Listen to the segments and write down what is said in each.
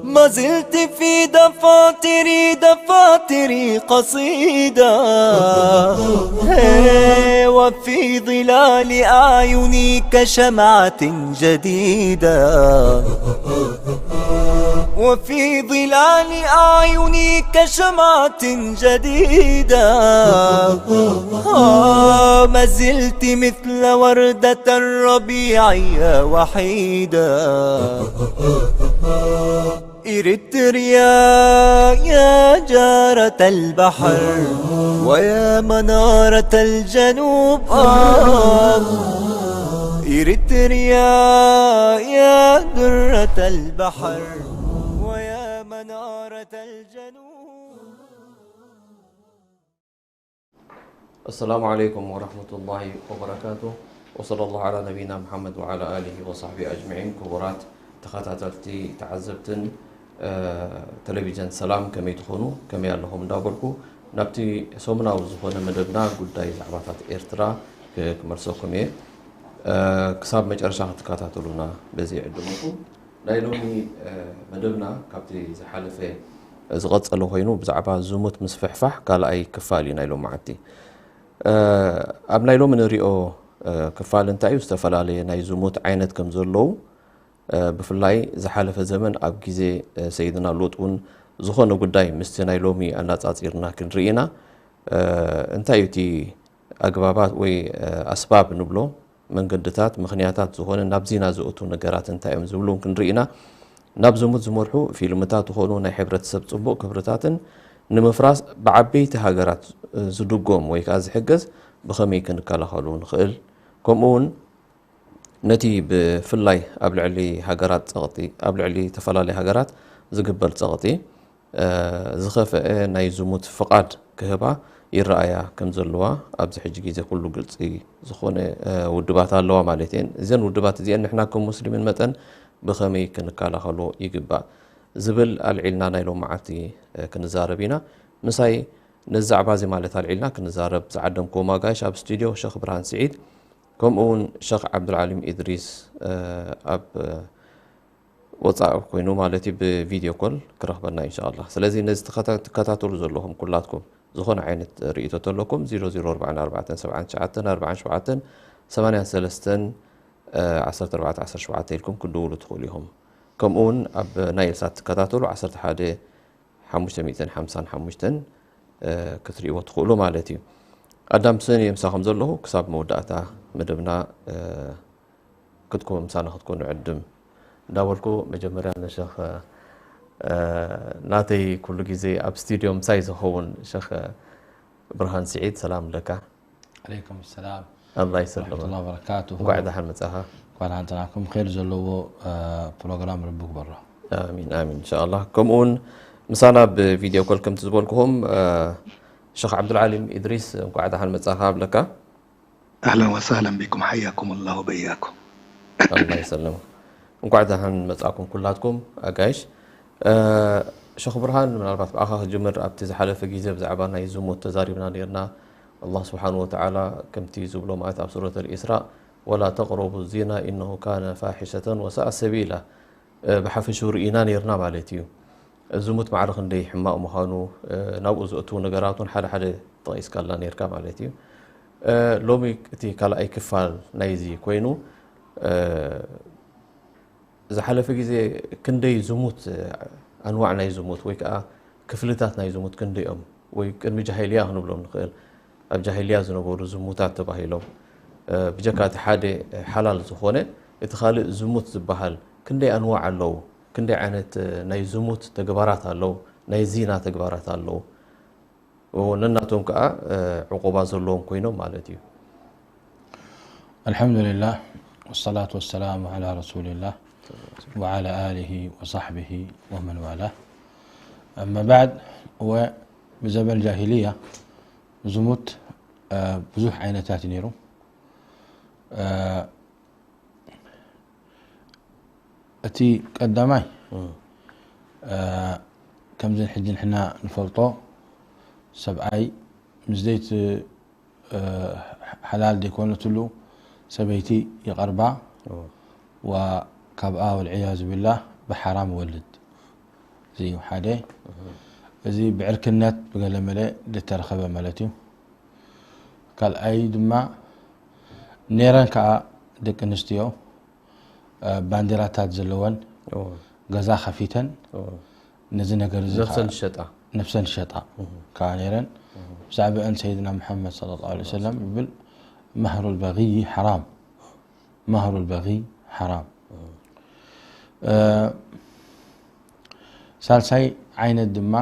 ما زلت في دفاتري، دفاتري قصيدة. هي، وفي ظلال أعيني كشمعة جديدة. وفي ظلال أعيني كشمعة جديدة. آه، ما زلت مثل وردة الربيع يا وحيدة. إريتريا يا جارة البحر ويا منارة الجنوب، آه. إريتريا يا درة البحر ويا منارة الجنوب. السلام عليكم ورحمة الله وبركاته، وصلى الله على نبينا محمد وعلى آله وصحبه أجمعين። ክቡራት ተኸታተልቲ፣ ተዓዘብትን፣ እ፣ ቴሌቪዥን ሰላም፣ ከመይ ትኾኑ? ከመይ ኣለኹም እንዳበልኩ፣ ናብቲ ሰሙናዊ ዝኾነ መደብና፣ ጉዳይ ዛዕባታት ኤርትራ፣ ክ-፣ ክመልሰኩም እየ። እ፣ ክሳብ መጨረሻ ክትከታተሉና በዚ ይዕድመኩም። ናይ ሎሚ፣ እ፣ መደብና ካብቲ ዝሓለፈ ዝቐጸለ ኮይኑ፣ ብዛዕባ ዝሙት ምስፍሕፋሕ ካልኣይ ክፋል እዩ ናይ ሎሚ መዓልቲ። እ፣ ኣብ ናይ ሎሚ ንሪኦ፣ እ፣ ክፋል እንታይ እዩ? ዝተፈላለየ ናይ ዝሙት ዓይነት ከም ዘለዉ፣ እ፣ ብፍላይ ዝሓለፈ ዘመን ኣብ ግዜ፣ እ፣ ሰይድና ሉጥ እውን ዝኾነ ጉዳይ ምስቲ ናይ ሎሚ ኣነጻጺርና ክንርኢ ኢና። እ፣ እንታይ እዩ እቲ ኣግባባት ወይ፣ እ፣ ኣስባብ ንብሎ መንገድታት፣ ምኽንያታት ዝኾነ ናብ ዚና ዘእቱ ነገራት እንታይ እዮም ዝብሉ እውን ክንርኢ ኢና። ናብ ዝሙት ዝመርሑ ፊልምታት ይኾኑ ናይ ሕብረተሰብ ጽቡቕ ክብርታትን ንምፍራስ ብዓበይቲ ሃገራት፣ እ፣ ዝድጎም ወይ ከኣ ዝሕገዝ ብኸመይ ክንከላኸሉ ንኽእል? ከምኡ እውን ነቲ ብፍላይ ኣብ ልዕሊ ሃገራት ጸቕጢ፣ ኣብ ልዕሊ ተፈላለየ ሃገራት ዝግበር ጸቕጢ፣ እ፣ ዝኸፍአ ናይ ዝሙት ፍቓድ ክህባ ይረኣያ ከም ዘለዋ ኣብዚ ሕጂ ግዜ ኩሉ ግልጺ ዝኾነ፣ እ፣ ውድባት ኣለዋ ማለት እየን። እዘን ውድባት እዚአን ንሕና ከም ሙስሊምን መጠን ብኸመይ ክንከላኸሎ ይግባእ ዝብል ኣልዒልና ናይ ሎም መዓልቲ፣ እ፣ ክንዛረብ ኢና። ምሳይ ነዚ ዛዕባ እዚ ማለት ኣልዒልና ክንዛረብ ዝዓደምክዎም ኣጋይሽ ኣብ ስቱድዮ ሸኽ ብርሃን ስዒድ፣ ከምኡ እውን ሸኽ ዓብዱልዓሊም ኢድሪስ፣ እ፣ ኣብ፣ እ፣ ወጻኢ ኮይኑ ማለት እዩ፣ ብቪድዮ ኮል ክረኽበና ኢንሻኣላህ። ስለዚ ነዚ ተኸታ-፣ ትከታተሉ ዘለኹም ኩላትኩም ዝኾነ ዓይነት ርእይቶ ተለኩም፣ ዜሮ ዜሮ ኣርባዕተ ኣርባዕተ ሰብዓን ትሽዓተን ኣርባዕን ሸውዓተን ሰማንያን ሰለስተን፣ እ፣ ዓሰርተ ኣርባዕተ ዓሰርተ ሸውዓተ ኢልኩም ክትድውሉ ትኽእሉ ኢኹም። ከምኡ እውን ኣብ ናይል ሳት ትከታተሉ፣ ዓሰርተ ሓደ ሓሙሽተ ሚእትን ሓምሳን ሓሙሽተን፣ እ፣ ክትርእይዎ ትኽእሉ ማለት እዩ። ኣዳም ስን እየ ምሳኹም ዘለኹ ክሳብ መወዳእታ መደብና፣ እ፣ ክትኮ-፣ ምሳና ክትኮኑ ዕድም እንዳበልኩ፣ መጀመርያ ንሸኽ፣ እ፣ ናተይ ኩሉ ግዜ ኣብ ስቱድዮ ምሳይ ዝኸውን ሸኽ ብርሃን ስዒድ፣ ሰላም ለካ። ዓለይኩም ሰላም ኣላህ ይሰልም። ወረሕመቱላሂ ወበረካቱሁ። እንኳዕ ደሓን መጻኻ። እንኳዕ ደሓን ተናኩም። ኸይር ዘለዎ፣ እ፣ ፕሮግራም ረቢ ግበሮ። ኣሚን፣ ኣሚን፣ ኢንሻኣላህ። ከምኡ እውን ምሳና ብቪድዮ ኮል ከምቲ ዝበልኩኹም፣ እ፣ ሸኽ ዓብዱልዓሊም ኢድሪስ፣ እንኳዕ ደሓን መጻኻ ኣብለካ። ኣህለን ወሳህለን ቢኩም፣ ሓያኩም ኣላሁ በያኩም። ኣላህ ይሰልም። እንኳዕ ደሓን መጻእኩም ኩላትኩም ኣጋይሽ። እ፣ ሸኽ ብርሃን፣ ምናልባት ብኣኻ ክጅምር፣ ኣብቲ ዝሓለፈ ግዜ ብዛዕባ ናይ ዝሙት ተዛሪብና ነይርና። ኣላህ ስብሓን ወተዓላ ከምቲ ዝብሎ ማለት ኣብ ሱረት ኣልኢስራእ፣ "ወላ ተቅረቡ ዚና ኢነሁ ካነ ፋሒሸተን ወሳእ ሰቢላ." እ፣ ብሓፈሽኡ ርኢና ነይርና ማለት እዩ። ዝሙት ማዕረ ክንደይ ሕማቕ ምዃኑ፣ እ፣ ናብኡ ዘእትዉ ነገራት እውን ሓደ ሓደ ጠቒስካልና ነይርካ ማለት እዩ። እ፣ ሎሚ እቲ ካልኣይ ክፋል ናይዚ ኮይኑ፣ እ፣ ዝሓለፈ ግዜ ክንደይ ዝሙት፣ እ፣ ኣንዋዕ ናይ ዝሙት ወይ ከዓ ክፍልታት ናይ ዝሙት ክንደይ እዮም? ወይ ቅድሚ ጃሂልያ ክንብሎም ንኽእል፣ ኣብ ጃሂልያ ዝነበሩ ዝሙታት ተባሂሎም፣ እ፣ ብጀካ እቲ ሓደ፣ እ፣ ሓላል ዝኾነ፣ እቲ ካልእ ዝሙት ዝበሃል ክንደይ ኣንዋዕ ኣለዉ? ክንደይ ዓይነት፣ እ፣ ናይ ዝሙት ተግባራት ኣለዉ? ናይ ዚና ተግባራት ኣለዉ? ኦ፣ ነናቶም ከኣ፣ እ፣ ዕቑባ ዘለዎም ኮይኖም ማለት እዩ። ኣልሐምዱሊላህ፣ ወሰላቱ ወሰላሙ ዐላ ረሱሊላህ። وعلى آله وصحبه ومن والاه. أما بعد، وبزمن الجاهلية ዝሙት፣ እ፣ ብዙሕ ዓይነታት እዩ ነይሩ። እ፣ እቲ ቀዳማይ፣ እ፣ ከምዚ ሕጂ ንሕና ንፈልጦ፣ ሰብኣይ ምስ ዘይት-፣ እ፣ ሓላል ዘይኮነትሉ ሰበይቲ ይቐርባ፣ እዎ። ወካብኣ ወልዕያዙ ቢላህ ብሓራም ይወልድ። እዚ እዩ ሓደ። እዚ ብዕርክነት ብገለ መለ ዝተረኸበ ማለት እዩ። ካልኣይ ድማ፣ ነይረን ከዓ ደቂ ኣንስትዮ፣ እ፣ ባንዲራታት ዘለወን እዎ። ገዛ ከፊተን እዎ። ነዚ ነገር እዚ ነፍሰን ከዓ ዝሸጣ። ነፍሰን ዝሸጣ እህ። ከዓ ነይረን። እህ። ብዛዕባአን ሰይድና ሙሓመድ ሰለላሁ ዐለይሂ ወሰለም ይብል፣ "መህሩል በጊይ ሓራም፣ መህሩል በጊይ ሓራም።" እህ። እ፣ ሳልሳይ ዓይነት ድማ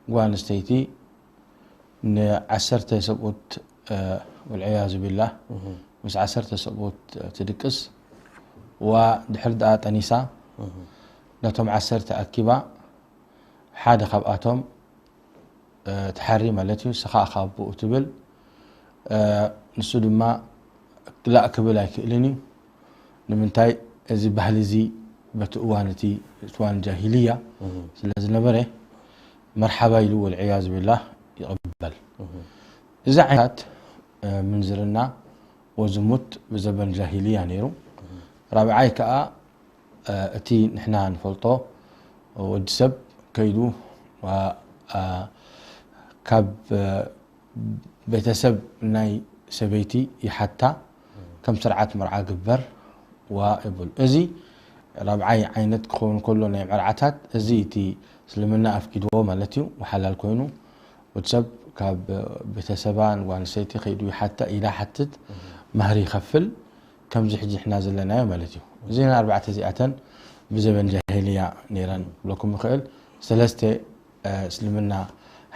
ጓል ኣንስተይቲ ንዓሰርተ ሰብኡት፣ እ፣ ወልዕያዙ ቢላህ፣ እህ። ምስ ዓሰርተ ሰብኡት ትድቅስ፣ ዋ ድሕር ደኣ ጠኒሳ፣ እህ። ነቶም ዓሰርተ ኣኪባ ሓደ ካብኣቶም፣ እ፣ ትሓሪ ማለት እዩ፣ ስኻ ካብ ብኡ ትብል። እ፣ ንሱ ድማ ላእ ክብል ኣይክእልን እዩ። ንምንታይ? እዚ ባህሊ እዚ በቲ እዋን እቲ እዋን ጃሂልያ እህ። ስለ ዝነበረ፣ መርሓባ ኢሉ ወልዕያዙ ቢላህ ይቕበል። እህ። እዚ ዓይነታት፣ እ፣ ምንዝርና ወዝሙት ብዘበን ጃሂልያ ነይሩ። እህ። ራብዓይ ከኣ፣ እ፣ እቲ ንሕና ንፈልጦ ወዲ ሰብ ከይዱ፣ ዋ፣ እ፣ ካብ፣ እ፣ ቤተሰብ ናይ ሰበይቲ ይሓታ፣ ከም ስርዓት መርዓ ግበር ዋ ይብል። እዚ ራብዓይ ዓይነት ክኸውን ከሎ ናይ መርዓታት፣ እዚ እቲ እስልምና ኣፍቂድዎ ማለት እዩ፣ ሓላል ኮይኑ፣ ወዲ ሰብ ካብ ቤተሰባ ንጓል ኣንስተይቲ ከይዱ ይሓታ፣ ኢዳ ሓትት፣ ማህሪ ይኸፍል፣ ከምዚ ሕጂ ንሕና ዘለናዮ ማለት እዩ። እዘን ኣርባዕተ እዚኣተን ብዘበን ጃሂልያ ነይረን ክብለኩም ይኽእል። ሰለስተ፣ እ፣ እስልምና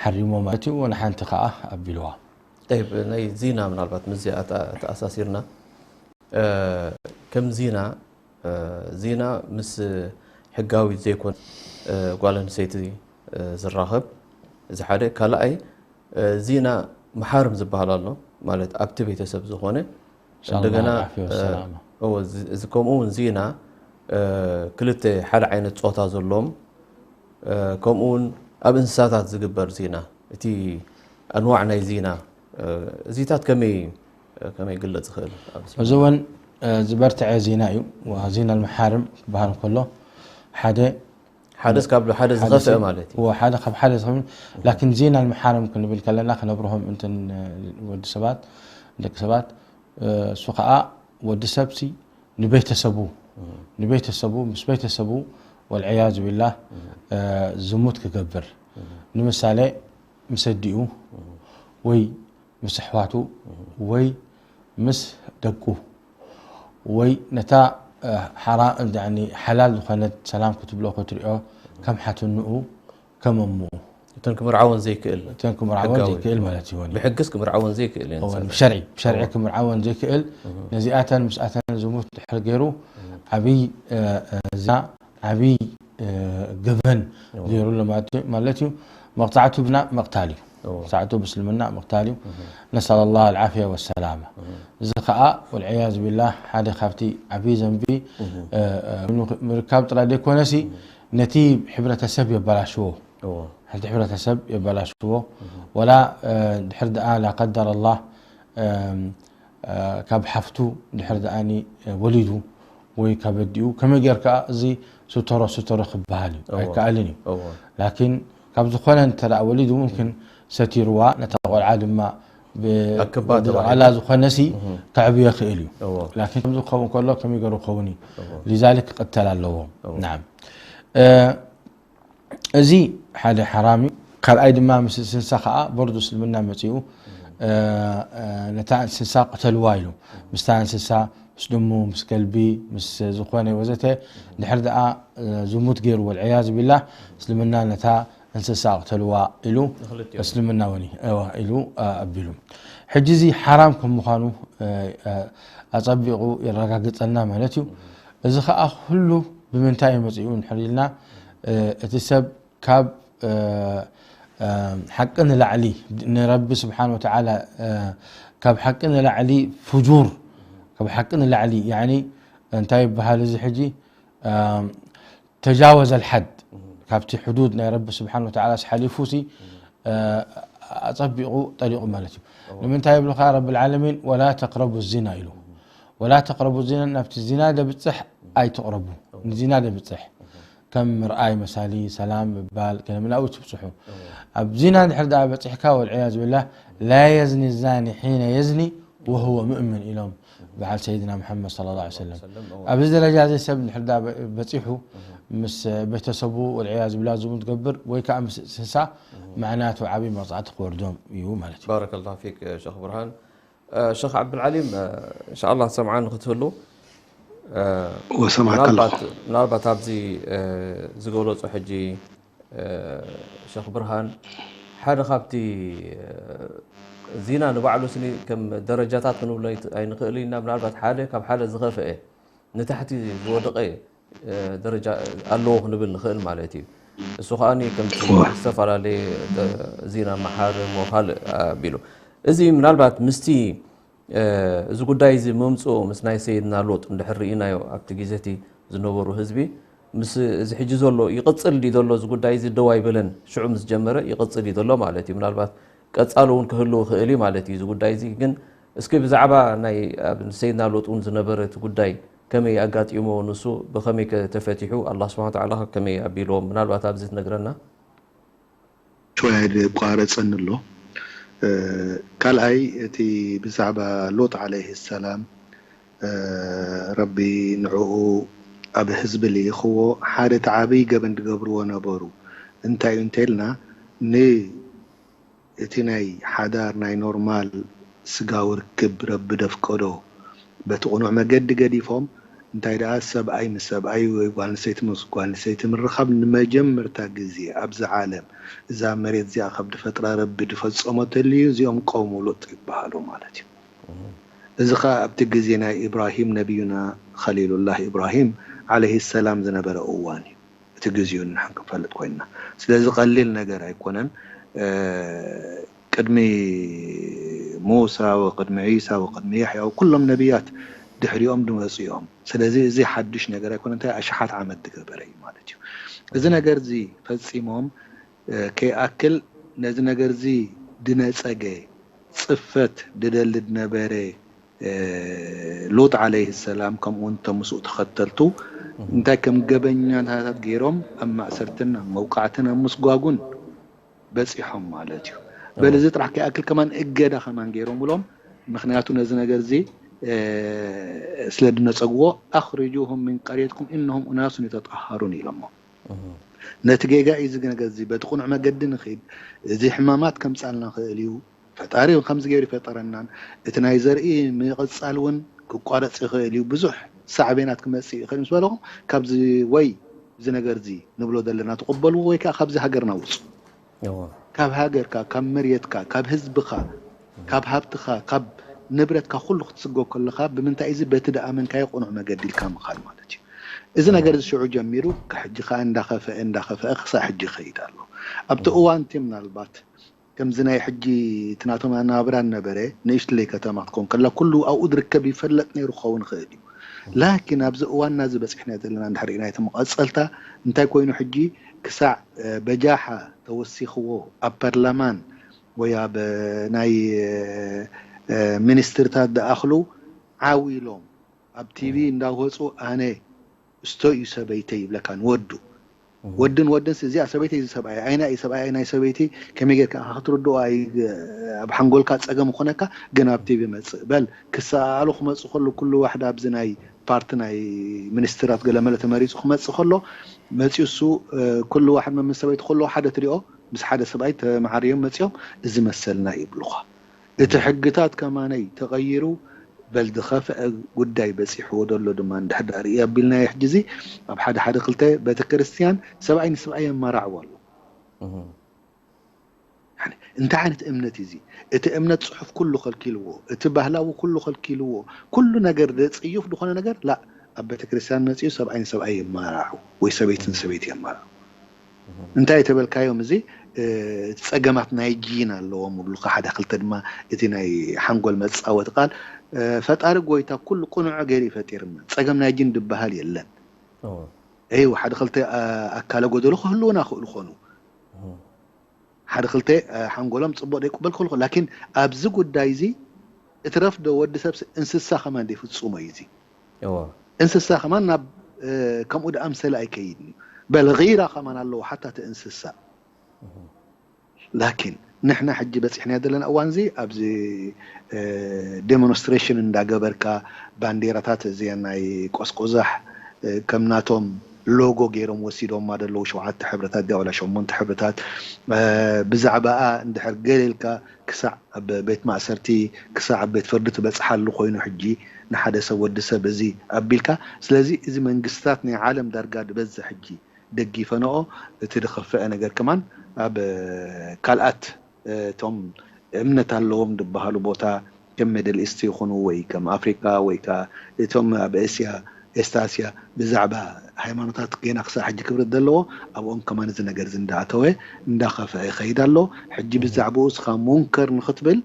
ሓሪሞ ማለት እዩ፣ ወንሓንቲ ከኣ ኣቢልዋ። ጠይብ፣ ናይ ዚና ምናልባት ምስዚኣ ተኣ-፣ ተኣሳሲርና፣ እ፣ ከም ዚና፣ እ፣ ዚና ምስ ሕጋዊት ዘይኮን፣ እ፣ ጓል ኣንስተይቲ፣ እ፣ ዝራኸብ፣ እዚ ሓደ። ካልኣይ፣ እ፣ ዚና መሓርም ዝበሃል ኣሎ፣ ማለት ኣብቲ ቤተሰብ ዝኾነ። ኢንሻኣላህ፣ እንደገና፣ ዓፍያ እ፣ ወሰላማ። እዎ፣ እዚ፣ እዚ ከምኡ እውን ዚና፣ እ፣ ክልተ ሓደ ዓይነት ጾታ ዘለዎም፣ እ፣ ከምኡ እውን ኣብ እንስሳታት ዝግበር ዚና፣ እቲ ኣንዋዕ ናይ ዚና፣ እ፣ እዚታት ከመይ፣ ከመይ ይግለጽ ይኽእል? ኣብ እዚ እውን፣ እ፣ ዝበርትዐ ዚና እዩ። ወዚና ልመሓርም ክበሃል እንከሎ፣ ሓደ ሓደስ ካብ ሓደ ሓደ ዝኸፍአ ሲ-፣ ማለት እዩ። ወ-፣ ሓደ ካብ ሓደ ዝኸፍአ፣ ላኪን ዚና ልመሓርም ክንብል ከለና ክነብርሆም እንትን ወዲ ሰባት፣ ደቂ ሰባት፣ እ፣ እሱ ኸኣ ወዲ ሰብሲ ንቤተሰቡ፣ እህ። ንቤተሰቡ፣ ምስ ቤተሰቡ ወልዕያዙ ቢላህ፣ እህ። እ፣ ዝሙት ክገብር። እህ። ንምሳሌ፣ ምስ ኣዲኡ፣ እህ። ወይ ምስ ኣሕዋቱ፣ እህ። ወይ ምስ ደቁ፣ ወይ ነታ፣ እ፣ ሓራ-፣ ያኒ ሓላል ዝኾነት ሰላም ክትብሎ ክትሪኦ፣ ከም ሓትንኡ፣ ከም እምኡ። እተን ክምርዓወን ዘይክእል እተን ክምርዓወን ሕጋዊ። ዘይክእል ማለት እዩ፣ ወኒ። ብሕግስ ክምርዓወን ዘይክእል እየን እወን፣ ዝሰርሕ። ብሸርዒ፣ ብሸርዒ እወ። ክምርዓወን ዘይክእል፣ እህ። ነዚኣተን ምስኣተን ዝሙት ድሕር ገይሩ፣ እህ። ዓብይ፣ እ፣ እ፣ ዚና፣ ዓብይ፣ እ፣ ገበን እወ። ገይሩ ኣሎ ማለት እዩ፣ ማለት እዩ። መቕጻዕቱ ብና-፣ መቕታል እዩ። እወ። መቕጻዕቱ ብእስልምና መቕታል እዩ። እህ። ነስኣል ኣላህ ኣልዓፍያ ወሰላማ። እህ። እዚ ኸኣ፣ ወልዕያዙ ቢላህ፣ ሓደ ካብቲ ዓብይ ዘንቢ፣ እህ። እ፣ እ፣ ምርካብ ጥራይ ዘይኮነሲ፣ እህ። ነቲ ሕብረተሰብ የበላሽዎ። እዎ። ነቲ ሕብረተሰብ የበላሽዎ። እህ። ወላ፣ እ፣ ድሕር ደኣ ላ ቀደር ኣላህ፣ እም፣ እ፣ ካብ ሓፍቱ ድሕር ደኣኒ፣ እ፣ ወሊዱ ወይ ካብ ኣዲኡ ከመይ ጌርካ እዚ ስተሮ ስተሮ ክበሃል እዩ? እዎ። ኣይከኣልን እዩ። እዎ። ላኪን ካብ ዝኾነ እንተ ደኣ ወሊዱ ሙምኪን ሰቲርዋ፣ ነታ ቆልዓ ድማ ብ-፣ ኣክባ ብድቓላ ተባሂሉ። ዝኾነሲ እህ። ከዕብዮ ይኽእል እዩ። እዎ። ላኪን ከምዚ ክኸውን ከሎ ከመይ ገይሩ ክኸውን እዩ? እዎ። ሊዛሊክ ክቕተል ኣለዎ። እዎ። ናዓም። እ፣ እዚ ሓደ ሓራም እዩ። ካልኣይ ድማ ምስ እንስሳ ኸዓ በርዱ እስልምና መጺኡ፣ እ፣ እ፣ ነታ እንስሳ ቅተልዋ ኢሉ። ምስታ እንስሳ፣ ምስ ድሙ፣ ምስ ከልቢ፣ ምስ ዝኾነ ወዘተ፣ ድሕር ደኣ፣ እ፣ ዝሙት ገይሩ፣ ወልዕያዙ ቢላህ፣ እስልምና ነታ እንስሳ ቅተልዋ ኢሉ፣ ንኽልቲኦም። እስልምና እውን እዩ፣ እዋ፣ ኢሉ፣ እ፣ ኣቢሉ። ሕጂ እዚ ሓራም ከም ምዃኑ፣ እ፣ እ፣ ኣጸቢቑ የረጋግጸልና ማለት እዩ። እዚ ኸዓ ኩሉ ብምንታይ እዩ መፂኡ እንድሕር ኢልና፣ እ፣ እቲ ሰብ ካብ፣ እ፣ እ፣ ሓቂ ንላዕሊ፣ ንረቢ ስብሓን ወተዓላ፣ እ፣ ካብ ሓቂ ንላዕሊ ፍጁር፣ ካብ ሓቂ ንላዕሊ፣ ያኒ፣ እንታይ ይበሃል እዚ ሕጂ? እ፣ ተጃወዘ ልሓድ፣ ካብቲ ሕዱድ ናይ ረቢ ስብሓን ወተዓላ ሓሊፉ ሲ፣ እ፣ ኣጸቢቑ ጠሊቑ ማለት እዩ። ንምንታይ ይብሉኻ? ረቢ ልዓለሚን ወላ ተቅረቡ ዚና ኢሉ። ወላ ተቅረቡ ዚና፣ ናብቲ ዚና ደብጽሕ ኣይትቕረቡ። ንዚና ደብጽሕ። ከም ምርኣይ መሳሊ፣ ሰላም ምባል፣ ገለ ምናኡ ትብጽሑ። ኣብ ዚና እንድሕር ደኣ በጺሕካ፣ ወልዕያዝ ብላህ፣ ላ የዝኒ ዛኒ ሒነ የዝኒ ወሁወ ሙእምን ኢሎም በዓል ሰይድና ሙሐመድ ሰለላሁ ዐለይሂ ወሰለም። ሰለም፣ እዎ። ኣብዚ ደረጃ እዚ ሰብ እንድሕር ደኣ በ-፣ በጺሑ፣ ምስ ቤተሰቡ፣ ወልዕያዝ ብላህ፣ ዝሙት ገብር ወይ ከዓ ምስ እንስሳ፣ ማዕናቱ ዓብዪ መቕጻዕቲ ክወርዶም እዩ ማለት እዩ። ባረከላሁ ፊክ፣ ሸኽ ብርሃን። እ፣ ሸኽ ዓብዱልዓሊም፣ እ፣ እንሻኣላህ ሰምዓን ክትህሉ፣ እ፣ ወሰማዕካ ኣለኹ። ምናልባት፣ ምናልባት ኣብዚ፣ እ፣ ዝገለጾ ሕጂ፣ እ፣ ሸኽ ብርሃን፣ ሓደ ካብቲ፣ እ፣ ዚና ንባዕሉ ስኒ ከም ደረጃታት ክንብሎ ኣይት-፣ ኣይንኽእል ኢና። ምናልባት ሓደ ካብ ሓደ ዝኸፍአ፣ ንታሕቲ ዝወደቐ፣ እ፣ ደረጃ ኣለዎ ክንብል ንኽእል ማለት እዩ። እሱ ከኣ ከምቲ እወ። ዝተፈላለየ፣ እ፣ ዚና መሓርም ወካልእ ኣቢሉ። እዚ ምናልባት ምስቲ፣ እ፣ እዚ ጉዳይ እዚ ምምጽኡ ምስ ናይ ሰይድና ሎጥ እንድሕር ርኢናዮ፣ ኣብቲ ግዜ እቲ ዝነበሩ ህዝቢ፣ ምስ እዚ ሕጂ ዘሎ ይቕጽል ድዩ ዘሎ፣ እዚ ጉዳይ እዚ ደው ኣይበለን፣ ሽዑ ምስ ጀመረ ይቕጽል እዩ ዘሎ ማለት እዩ። ምናልባት ቀጻሊ እውን ክህሉ ይኽእል እዩ ማለት እዩ። እዚ ጉዳይ እዚ ግን እስኪ ብዛዕባ ናይ ኣብ ሰይድና ሎጥ እውን ዝነበረ እቲ ጉዳይ ከመይ ኣጋጢሞ፣ ንሱ ብኸመይ ከ ተፈቲሑ፣ ኣላህ ስብሓን ወተዓላ ከ ከመይ ኣቢልዎም፣ ምናልባት ኣብዚ ትነግረና? ሽወያ ድቋረጸኒ ኣሎ። እ፣ ካልኣይ፣ እቲ ብዛዕባ ሎጥ ዓለይሂ ሰላም፣ እ፣ ረቢ ንዕኡ ኣብ ህዝቢ ልኢኽዎ፣ ሓደ እቲ ዓብዪ ገበን ዝገብርዎ ነበሩ። እንታይ እዩ እንተኢልና፣ ን-፣ እቲ ናይ ሓዳር ናይ ኖርማል ስጋዊ ርክብ ረቢ ደፍቀዶ በቲ ቅኑዕ መገዲ ገዲፎም፣ እንታይ ደኣ ሰብኣይ ምስ ሰብኣይ ወይ ጓል ኣንስተይቲ ምስ ጓል ኣንስተይቲ ምርኻብ ንመጀመርታ ግዜ ኣብዚ ዓለም እዛ መሬት እዚኣ ካብ ድፈጥራ ረቢ ድፈጸሞ ተልዩ እዚኦም ቀውሙ ሉጥ ይበሃሉ ማለት እዩ። እዚ ኸኣ ኣብቲ ግዜ ናይ ኢብራሂም ነቢዩና ኸሊሉላህ ኢብራሂም ዓለይሂ ሰላም ዝነበረ እዋን እዩ። እቲ ግዜኡ ንሕና ክንፈልጥ ኮይንና። ስለዚ ቀሊል ነገር ኣይኮነን። እ፣ ቅድሚ ሙሳ ወቅድሚ ዒሳ ወቅድሚ ያሕያ ኩሎም ነቢያት ድሕሪኦም ድመፁ እዮም። ስለዚ እዚ ሓዱሽ ነገር ኣይኮነ፣ እንታይ ኣሽሓት ዓመት ዝገበረ እዩ ማለት እዩ። እዚ ነገር እዚ ፈፂሞም፣ እ፣ ከይኣክል ነዚ ነገር እዚ ድነፀገ ፅፈት ድደሊ ድነበረ፣ እ፣ ሉጥ ዓለይሂ ሰላም ከምኡ እውን እቶም ምስኡ ተኸተልቱ እንታይ ከም ገበኛታት ገይሮም ኣብ ማእሰርትን ኣብ መውቃዕትን ኣብ ምስጓጉን በፂሖም ማለት እዩ። በል እዎ። እዚ ጥራሕ ከይኣክል ከማን እገዳ ከማን ገይሮምሎም፣ ምኽንያቱ ነዚ ነገር እዚ፣ እ፣ ስለ ድነፀግዎ ኣኽሪጁሁም ሚን ቀርየትኩም ኢነሁም ኡናሱን የተጠሃሩን ኢሎሞ። እህ። ነቲ ጌጋ እዩ እዚ ነገር እዚ በቲ ቅኑዕ መገዲ ንኺድ፣ እዚ ሕማማት ከምፃልና ኽእል እዩ። ፈጣሪ እውን ከምዚ ገይሩ ይፈጠረናን እቲ ናይ ዘርኢ ምቕፃል እውን ክቋረፅ ይኽእል እዩ። ብዙሕ ሳዕቤናት ክመፅእ ይኽእል ምስ በለኹም፣ ካብዚ ወይ እዚ ነገር እዚ ንብሎ ዘለና ትቕበልዎ ወይ ከዓ ካብዚ ሃገርና ውፁ። እዎ። ካብ ሃገርካ፣ ካብ መሬትካ፣ ካብ ህዝብኻ፣ ካብ ሃብትኻ፣ ካብ ንብረትካ ኩሉ ክትስጎ ከለኻ ብምንታይ እዚ በቲ ደኣመንካዮ ቅኑዕ መገዲ ኢልካ ምኻድ ማለት እዩ። እዚ እዎ። ነገር እዚ ሽዑ ጀሚሩ ሕጂ ከዓ እንዳኸፈአ እንዳኸፈአ ክሳብ ሕጂ ይኸይድ ኣሎ። ኣብቲ እዎ። እዋን እቲ ምናልባት ከምዚ ናይ ሕጂ እቲ ናቶም ኣነባብራ ነበረ፣ ንእሽትለይ ከተማ ክትከውን ከላ ኩሉ ኣብኡ ዝርከብ ይፈለጥ ነይሩ ክኸውን ይኽእል እዩ። ላኪን ኣብዚ እዋንና እዚ በፂሕና ዘለና እንድሕር ርኢና እቲ መቐፀልታ እንታይ ኮይኑ ሕጂ ክሳዕ፣ እ፣ በጃሓ ተወሲኽዎ ኣብ ፓርላማን ወይ ኣብ ናይ፣ እ፣ እ፣ ሚኒስትርታት ዝኣኽሉ ዓው ኢሎም ኣብ ቲቪ እንዳወፁ ኣነ እስቶ እዩ ሰበይተይ ይብለካ ንወዱ። እህ። ወድን ወድን ስ-፣ እዚኣ ሰበይተይ እዚ ሰብኣይ ኣይና እዩ ሰብኣይ ኣይና እዩ ሰበይቲ ከመይ ጌርካ ክትርድኦ ኣይ-፣ ኣብ ሓንጎልካ ጸገም ይኾነካ፣ ግን ኣብ ቲቪ መጽእ። በል ክሰኣሉ ክመጽእ ከሎ ኩሉ ዋሕዳ ኣብዚ ናይ ፓርቲ ናይ ሚኒስትራት ገለመለ ተመሪጹ ክመጽእ ከሎ መጽኡ እሱ፣ እ፣ ኩሉ ዋሕድ ምስ ሰበይቲ ከሎ ሓደ ትሪኦ ምስ ሓደ ሰብኣይ ተመዓርዮም መጽኦም እዚ መሰልና ይብሉኻ። እቲ ሕግታት ከማነይ ተቐይሩ በል ዝኸፍአ ጉዳይ በጺሕዎ ዘሎ ድማ እንድሕር ደኣ ርኢ ኣቢልናዮ ሕጂ እዚ ኣብ ሓደ ሓደ ክልተ ቤተ ክርስትያን ሰብኣይ ንሰብኣይ የማራዕዎ ኣሎ። እህ። ያኒ እንታይ ዓይነት እምነት እዩ እዚ? እቲ እምነት ጽሑፍ ኩሉ ከልኪልዎ፣ እቲ ባህላዊ ኩሉ ከልኪልዎ፣ ኩሉ ነገር ዘጽዩፍ ዝኾነ ነገር ላ ኣብ ቤተክርስትያን መጺኡ ሰብኣይ ንሰብኣይ የማራሑ ወይ ሰበይቲ ንሰበይቲ የማራሑ። እንታይ ተበልካዮም? እዚ እ፣ ጸገማት ናይ ጂን ኣለዎም ይብሉካ። ሓደ ክልተ ድማ እቲ ናይ ሓንጎል መጻወቲ ቃል እ፣ ፈጣሪ ጎይታ ኩሉ ቅኑዕ ገይሩ እዩ ፈጢርና። ጸገም ናይ ጂን ድበሃል የለን። እዎ። እዩ ሓደ ክልተ እ፣ ኣካለ ጎደሎ ክህልውና ክእሉ ኮኑ። ሓደ ክልተ እ፣ ሓንጎሎም ጽቡቕ ደይቅበል ክህሉ ኮኑ። ላኪን ኣብዚ ጉዳይ እዚ እትረፍ ዶ ወዲ ሰብ እንስሳ ከማን ደይፍጹሞ እዩ እዚ። እዎ። እንስሳ ከማን ናብ እ፣ ከምኡ ደኣምሰለ ኣይከይድን እዩ። በል ጊራ ከማን ኣለዎ ሓታ እቲ እንስሳ። ላኪን ንሕና ሕጂ በፂሕና ዘለና እዋን እዚ ኣብዚ እ፣ ዴሞንስትሬሽን እንዳገበርካ ባንዴራታት እዚ ናይ ቆስቆዛሕ እ፣ ከም ናቶም ሎጎ ገይሮም ወሲዶማ ደለዉ ሸውዓተ ሕብርታት ድያ ወላ ሸሞንተ ሕብርታት እ፣ ብዛዕባኣ እንድሕር ገለ ኢልካ ክሳዕ ኣብ ቤት ማእሰርቲ ክሳዕ ኣብ ቤት ፍርዲ ትበፅሓሉ ኮይኑ ሕጂ ንሓደ ሰብ ወዲ ሰብ እዚ ኣቢልካ። ስለዚ እዚ መንግስታት ናይ ዓለም ዳርጋ ዝበዝሕ ሕጂ ደጊፈንኦ። እቲ ዝኸፍአ ነገር ከማን ኣብ ካልኣት እቶም እምነት ኣለዎም ዝበሃሉ ቦታ ከም ሚድል ኢስት ይኹኑ ወይ ከም ኣፍሪካ ወይ ከ እቶም ኣብ እስያ ኤስት ኣስያ ብዛዕባ ሃይማኖታት ገና ክሳብ ሕጂ ክብረት ዘለዎ ኣብኦም ከማን እዚ ነገር እዚ እንዳኣተወ እንዳኸፍአ ይኸይድ ኣሎ። ሕጂ ብዛዕባኡ እስኻ ሙንከር ንክትብል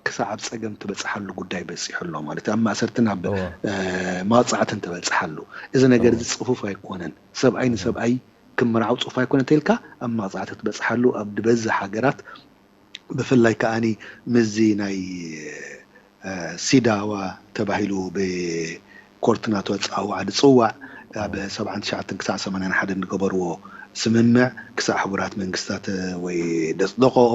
ክሳብ ኣብ ፀገም ትበፅሓሉ ጉዳይ በፂሑ ኣሎ ማለት ኣብ ማእሰርትን ኣብ እዎ። እ፣ ማፅዓትን ትበፅሓሉ። እዚ ነገር እዚ ፅፉፍ ኣይኮነን። ሰብኣይ ንሰብኣይ ክምርዓው ፅፉፍ ኣይኮነ ተልካ ኣብ ማፅዓት ትበፅሓሉ ኣብ ዝበዝሕ ሃገራት ብፍላይ ከዓኒ ምዚ ናይ እ፣ ሲዳዋ ተባሂሉ ብኮርት ናቶ ፃዋዕ ዝፅዋዕ ኣብ ሰብዓን ትሽዓተን ክሳዕ ሰማንያን ሓደን ዝገበርዎ ስምምዕ ክሳዕ ሕቡራት መንግስታት ወይ ደፅደቆኦ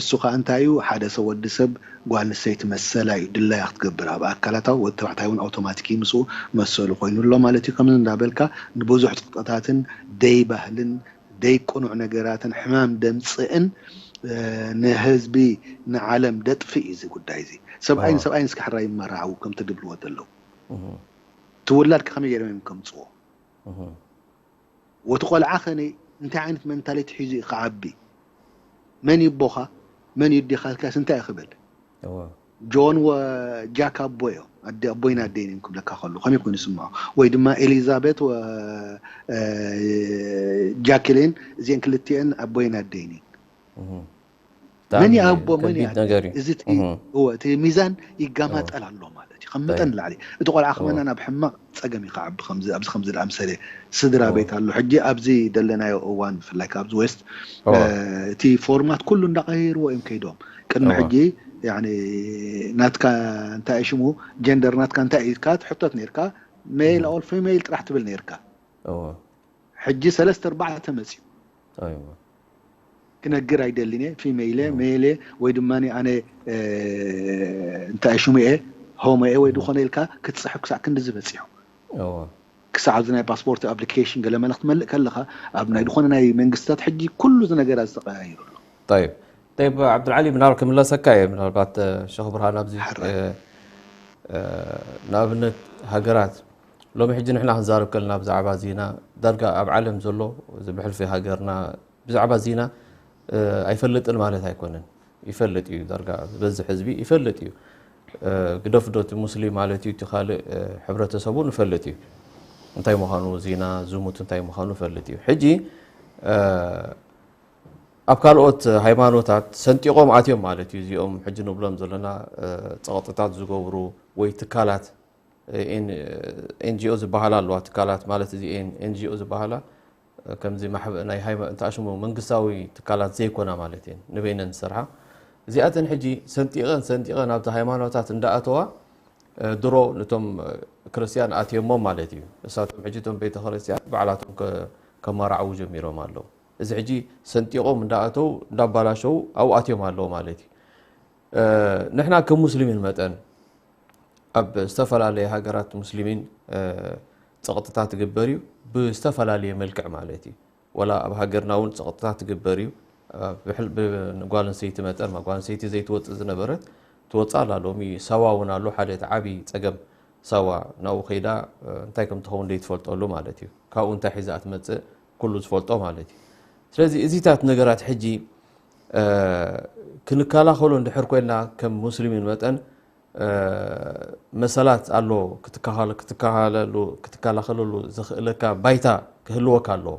እሱ ከዓ እንታይ እዩ ሓደ ሰብ ወዲ ሰብ ጓል ኣንስተይቲ መሰላ እዩ ድላያ ክትገብር ኣብ ኣካላታ ወዲ ተባዕታይ እውን ኣውቶማቲክ ምስኡ መሰሉ ኮይኑ ኣሎ ማለት እዩ ከምዚ እንዳበልካ ንብዙሕ ፅቅጥታትን ደይ ባህልን ደይ ቅኑዕ ነገራትን ሕማም ደምፅእን እ፣ ንህዝቢ ንዓለም ደጥፍእ እዩ እዚ ጉዳይ እዚ ሰብኣይ እዎ። ንሰብኣይ ንስካ ሕራይ ይመራዓው ከምቲ ድብልዎ ዘለዉ እህ። ትውላድ ከመይ ገይሮም እዮም ከምፅዎ እህ። ወቲ ቆልዓ ኸነ እንታይ ዓይነት መንታሊቲ ሒዙ እዩ ክዓቢ መን ይቦኻ መን ይዲኻልካስ እንታይ እዩ ክብል እዎ። ጆን ወጃክ ኣቦዮ ኣደ ኣቦይን ኣደይን እዮም ክብለካ ከሉ ከመይ ኮይኑ ይስምዖ ወይ ድማ ኤሊዛቤት ወ- እ፣ ጃክሊን እዚአን ክልቲአን ኣቦይን ኣደይን እየን እህ። መን ብጣዕሚ ይኣቦ መን ከቢድ ነገር እዩ። እዚ እቲ እህ። እወ፣ እቲ ሚዛን ይጋማጠል ኣሎ ማለት እዩ ከም መጠን ንላዕሊ እቲ ቆልዓ ከመና ናብ ሕማቕ ፀገም እዩ ክዓቢ ከምዚ ኣብዚ ከምዚ ዝኣምሰለ ስድራ እዎ። ቤት ኣሎ ሕጂ ኣብዚ ዘለናዮ እዋን ብፍላይ ካብዚ ዌስት እዎ። እ፣ እቲ ፎርማት ኩሉ እንዳቀይርዎ እዮም ከይዶም ቅድሚ እዎ። ሕጂ ያኒ ናትካ እንታይ እዩ ሽሙ ጀንደር ናትካ እንታይ እዩ ኢልካ ትሕተት ነርካ ሜል ኦር ፊሜል ጥራሕ ትብል ነርካ እዎ። ሕጂ ሰለስተ ኣርባዕተ መፅዩ ኣይዋ። ክነግር ኣይደልን እየ ፊሜል እየ ሜል እየ ወይ ድማ ኣነ እ፣ እንታይ ሽሙ እየ ሆሞ እየ ወይ ዝኾነ ኢልካ ክትፅሕፍ ክሳዕ ክንዲ ዝበፂሑ እዎ። ክሳዕ ኣብዚ ናይ ፓስፖርት ኣፕሊኬሽን ገለ መለ ክትመልእ ከለኻ ኣብ ናይ ዝኾነ ናይ መንግስትታት ሕጂ ኩሉ እዚ ነገራት ዝተቀያየሩ ኣሎ طيب طيب ዓብዱልዓሊ ምናልባት ክምለሰካ እየ ምናልባት እ፣ ሸኽ ብርሃን ኣብዚ ሕራይ። እ፣ እ፣ ንኣብነት ሃገራት ሎሚ ሕጂ ንሕና ክንዛረብ ከለና ብዛዕባ ዜና ዳርጋ ኣብ ዓለም ዘሎ እዚ ብሕልፊ ሃገርና ብዛዕባ ዜና እ፣ ኣይፈልጥን ማለት ኣይኮነን ይፈልጥ እዩ ዳርጋ ዝበዝሕ ህዝቢ ይፈልጥ እዩ እ፣ ግደፍ ዶ እቲ ሙስሊም ማለት እዩ እቲ ካልእ እ፣ ሕብረተሰቡ ንፈልጥ እዩ እንታይ ምዃኑ ዜና ዝሙት እንታይ ምዃኑ ይፈልጥ እዩ ሕጂ እ፣ ኣብ ካልኦት ሃይማኖታት ሰንጢቖም ኣትዮም ማለት እዩ እዚኦም ሕጂ ንብሎም ዘለና እ፣ ፀቕጥታት ዝገብሩ ወይ ትካላት ኤንጂኦ ዝበሃላ ኣለዋ ትካላት ማለት እዚ ኤንጂኦ ዝበሃላ እ፣ ከምዚ ማሕበ ናይ ሃይማ እንታይ ሽሙ መንግስታዊ ትካላት ዘይኮና ማለት እየን ንበይነን ዝሰርሓ እዚኣተን ሕጂ ሰንጢቐን ሰንጢቐን ኣብቲ ሃይማኖታት እንዳኣተዋ እ፣ ድሮ ነቶም እ፣ ክርስትያን ኣትዮሞም ማለት እዩ እሳቶም ሕጂ እቶም ቤተ ክርስትያን ባዕላቶም ከ- ከማራዕዉ ጀሚሮም ኣለዉ እዚ ሕጂ ሰንጢቖም እንዳኣተው እንዳባላሸው ኣብኡ ኣትዮም ኣለዉ ማለት እዩ እ፣ ንሕና ከም ሙስሊሚን መጠን ኣብ ዝተፈላለየ ሃገራት ሙስሊሚን እ፣ ፀቕጥታት ትግበር እዩ ብዝተፈላለየ መልክዕ ማለት እዩ ወላ ኣብ ሃገርና እውን ፀቕጥታት ትግበር እዩ ኣብ ብሕል- ብ- ጓል ኣንስተይቲ መጠን ማ ጓል ኣንስተይቲ ዘይትወፅእ ዝነበረት ትወፅእ ኣላ ሎሚ ሳዋ እውን ኣሎ ሓደ እቲ ዓብዪ ፀገም ሳዋ ናብኡ ከይዳ እ፣ እንታይ ከም ትኸውን ዘይትፈልጠሉ ማለት እዩ ካብኡ እንታይ ሒዛ ትመፅእ ኩሉ ዝፈልጦ ማለት እዩ ስለዚ እዚታት ነገራት ሕጂ እ፣ ክንከላኸሎ እንድሕር ኮይንና ከም ሙስሊሚን መጠን መሰላት ኣሎ ክትከኻለ- ክትከኻለሉ ክትከላኸለሉ ዘኽእለካ ባይታ ክህልወካ ኣለዎ።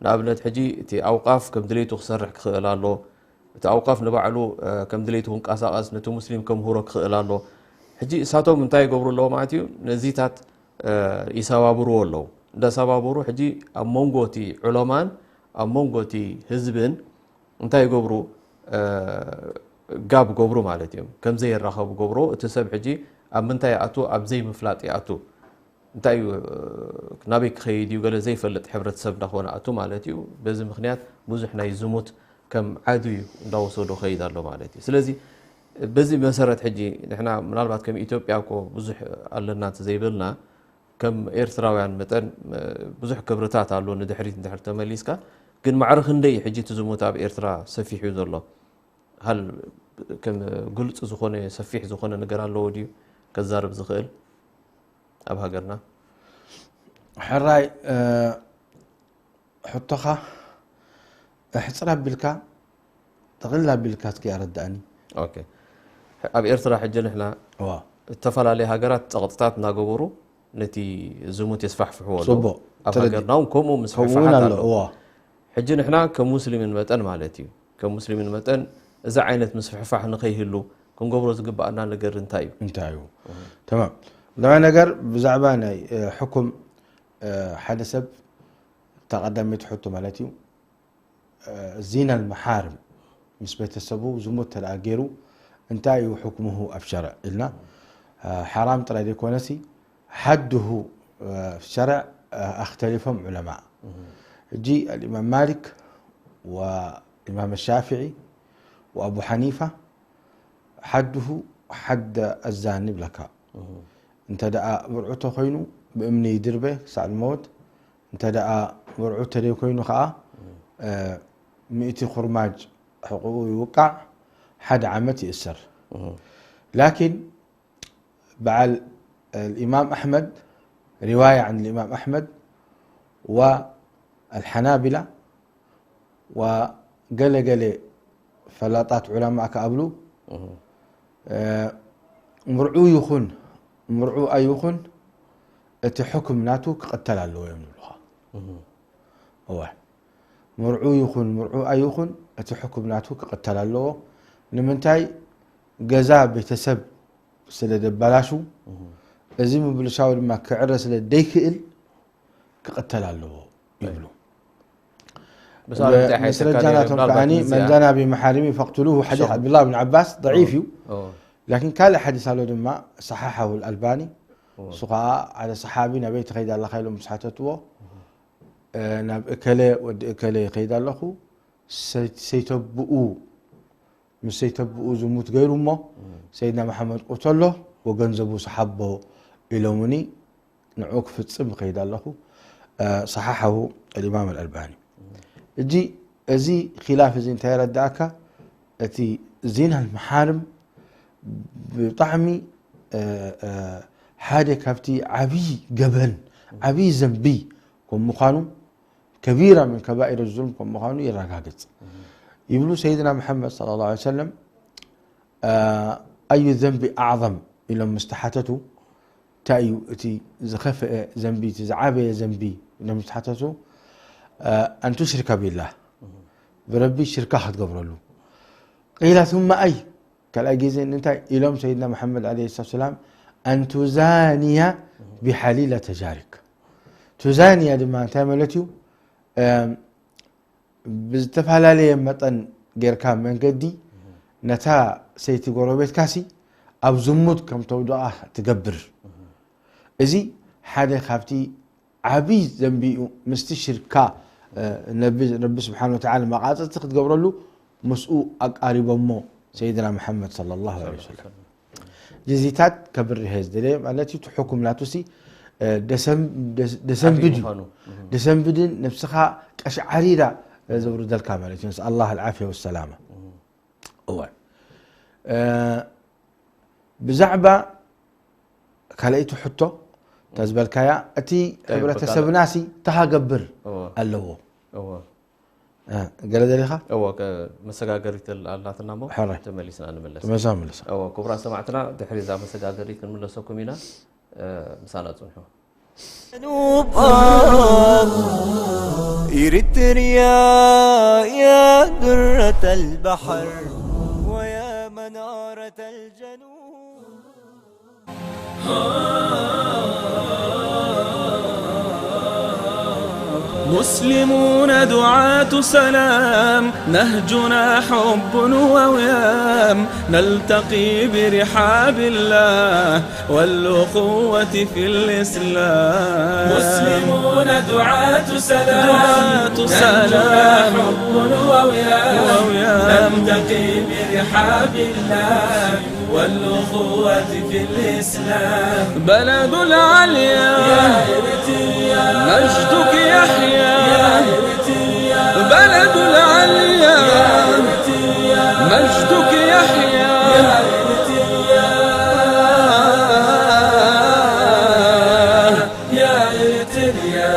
ንኣብነት ሕጂ እቲ ኣውቃፍ ከም ድሌቱ ክሰርሕ ክኽእል ኣሎ። እቲ ኣውቃፍ ንባዕሉ ከም ድሌቱ ክንቀሳቐስ ነቲ ሙስሊም ከምህሮ ክኽእል ኣሎ። ሕጂ እሳቶም እንታይ ይገብሩ ኣለዎ ማለት እዩ? ነዚታት ይሰባብርዎ ኣለዉ። እንዳሰባበሩ ሕጂ ኣብ መንጎ እቲ ዑለማን ኣብ መንጎ እቲ ህዝብን እንታይ ይገብሩ? ጋብ ገብሩ ማለት እዮም። ከም ዘይራኸቡ ገብሩ። እቲ ሰብ ሕጂ ኣብ ምንታይ ይኣቱ? ኣብ ዘይምፍላጥ ይኣቱ። እንታይ እዩ? ናበይ ክኸይድ እዩ? ገለ ዘይፈልጥ ሕብረተሰብ እንዳኾነ ኣቱ ማለት እዩ። በዚ ምኽንያት ብዙሕ ናይ ዝሙት ከም ዓዱ እዩ እንዳወሰዶ ኸይድ ኣሎ ማለት እዩ። ስለዚ በዚ መሰረት ሕጂ ንሕና ምናልባት ከም ኢትዮጵያ እኮ ብዙሕ ኣለና እንተ ዘይበልና ከም ኤርትራውያን መጠን ብዙሕ ክብርታት ኣሎ ንድሕሪት እንድሕር ተመሊስካ። ግን ማዕረ ክንደይ እዩ ሕጂ እቲ ዝሙት ኣብ ኤርትራ ሰፊሕ እዩ ዘሎ? ሃል ከም ግልጽ ዝኾነ ሰፊሕ ዝኾነ ነገር ኣለዎ ድዩ ከዛርብ ዝኽእል ኣብ ሃገርና? ሕራይ ሕቶኻ ሕፅር ኣቢልካ ጥቕልል ኣቢልካ እስኪ ኣረዳእኒ። ኦኬ። ኣብ ኤርትራ ሕጂ ንሕና እተፈላለየ ሃገራት ፀቕጥታት እናገበሩ ነቲ ዝሙት የስፋሕፍሕዎ ኣለዉ። ፅቡቅ። ኣብ ሃገርና እውን ከምኡ ከምኡ እውን ምስፍሕፋሓት ኣሎ ኣለዉ። እዎ። ሕጂ ንሕና ከም ሙስሊምን መጠን ማለት እዩ፣ ከም ሙስሊምን መጠን እዚ ዓይነት ምስፍሕፋሕ ንኸይህሉ ክንገብሮ ዝግባኣና ነገር እንታይ እዩ? እንታይ እዩ? ተማም። ለማ ነገር ብዛዕባ ናይ እ፣ ሕኩም እ፣ ሓደ ሰብ እታ ቀዳመይቲ ሕቶ ማለት እዩ እ፣ ዚና ልመሓርም ምስ ቤተሰቡ ዝሙት ተደኣ ገይሩ እንታይ እዩ ሕክምሁ ኣብ ሸርዕ ኢልና እ፣ ሓራም ጥራይ ዘይኮነሲ ሓድሁ እ፣ ሸርዕ እ፣ ኣክተሊፎም ዑለማ። ሕጂ ኣልኢማም ማሊክ ወኢማም ሻፊዒ ወኣቡ ሓኒፋ ሓድሁ ሓደ ኣዛኒ ይብለካ። እንተ ደኣ ብርዑ ተኮይኑ ብእምኒ ይድርበ ክሳዕ ዝመወት፣ እንተ ደኣ ብርዑ ተደይ ኮይኑ ከዓ እ፣ ሚእቲ ኩርማጅ ሕቁኡ ይውቃዕ፣ ሓደ ዓመት ይእሰር። ላኪን በዓል الإمام أحمد، رواية عن الإمام أحمد والحنابلة وገለ ገለ ፈላጣት ዑለማእ ክኣብሉ እ፣ ምርዑ ይኹን ምርዑ ኣይኹን እቲ ሕኩም ናቱ ክቕተል ኣለዎ እዮም ዝብሉኻ። እወ ምርዑ ይኹን ምርዑ ኣይኹን እቲ ሕኩም ናቱ ክቕተል ኣለዎ። ንምንታይ? ገዛ ቤተሰብ ስለ ደባላሹ እዚ ምብልሻው ድማ ክዕረ ስለ ደይክእል ክቕተል ኣለዎ ይብሉ። በስ ኣብ እንታይ ሓይተካ ነይረ መስረጃናቶም ምናልባት ከዓኒ ንዚኣ መን ዘና ቢመሓሪሚ ፈቅትሉሁ ሓዲስ ሸኹ። ዓብዱላህ ብን ዓባስ ضعيف እዩ። ኦ፣ ላኪን ካልእ ሓዲስ ኣሎ ድማ ሰሓሓሁ ኣልባኒ። እሱ ከዓ ሓደ ሰሓቢ ናበይ ትኸይድ ኣለኻ ኢሎም ምስ ሓተትዎ እ፣ ናብ እከለ ወዲ እከለ ይኸይድ ኣለኹ ሰይ- ሰይተብኡ ምስ ሰይተብኡ ዝሙት ገይሩ እሞ ሰይድና መሓመድ ቁተሎ ወገንዘቡ ሰሓቦ ኢሎምኒ ንዑ ክፍፅም ይኸይድ ኣለኹ። እ፣ ሰሓሓሁ الإمام الألباني። እጂ እዚ ኺላፍ እዚ እንታይ የረዳእካ? እቲ ዚና መሓርም ብጣዕሚ እ፣ እ፣ ሓደ ካብቲ ዓብዪ ገበን ዓብዪ ዘንቢ ከም ምዃኑ ከቢራ ምን ከባኢር ዙልም ከም ምዃኑ የረጋግፅ ይብሉ ሰይድና መሓመድ صلى الله عليه وسلم። ኣዩ ዘንቢ ኣዕظም ኢሎም ምስ ተሓተቱ እንታይ እዩ እቲ ዝኸፍአ ዘንቢ እቲ ዝዓበየ ዘንቢ ኢሎም ምስ ተሓተቱ أن تشرك بالله ብረቢ ሽርካ ክትገብረሉ قيل ثم أي ካልኣይ ግዜ እንታይ ኢሎም ሰይድና መሓመድ عليه الصلاة والسلام أن تزاني بحليلة جارك ቱዛንያ ድማ እንታይ ማለት እዩ ብዝተፈላለየ መጠን ጌርካ መንገዲ ነታ ሰይቲ ጎረቤትካሲ ኣብ ዝሙት ከም ተውድቓ ትገብር። እዚ ሓደ ካብቲ ዓብይ ዘንቢ እዩ። ምስቲ ሽርካ ነቢ ረቢ ስብሓን ወተዓላ መቓፀፅቲ ክትገብረሉ ምስኡ ኣቃሪቦሞ ሰይድና መሓመድ صلى الله عليه وسلم። ጅዚታት ከብርህ ዝደለየ ማለት እዩ። እቲ ሕኩም ናቱሲ ደሰንብድ እዩ። ደሰንብድን ነብስኻ ቀሽዓሪራ ዘውርደልካ ማለት እዩ። ነስኣላህ ኣልዓፍያ ወሰላማ። እወ ብዛዕባ ካልኣይቲ ሕቶ እታ ዝበልካያ እቲ ሕብረተሰብናሲ ተሃገብር ኣለዎ። እ፣ ገለ ደሊኻ? እዎ፣ ከ-፣ መሰጋገሪት ኣላትና እሞ ሕራይ። ተመሊስና ንምለስ። ተመሳ ምልሳ። እዎ፣ ክቡራት ሰማዕትና፣ ድሕሪ እዛ መሰጋገሪት ክንምለሰኩም ኢና። እ፣ ምሳና ጽንሑ። جنوب آه إريتريا يا درة البحر ويا منارة الجنوب. مسلمون دعاة سلام، نهجنا حب ووئام، نلتقي برحاب الله والأخوة في الإسلام. مسلمون دعاة سلام، دعاة سلام. نهجنا حب ووئام، ووئام. نلتقي برحاب الله والأخوة في الإسلام. بلد العليا، يا إريتريا. مجدك يحيا، يا إريتريا. بلد العليا، يا إريتريا. مجدك يحيا، يا إريتريا. يا إريتريا.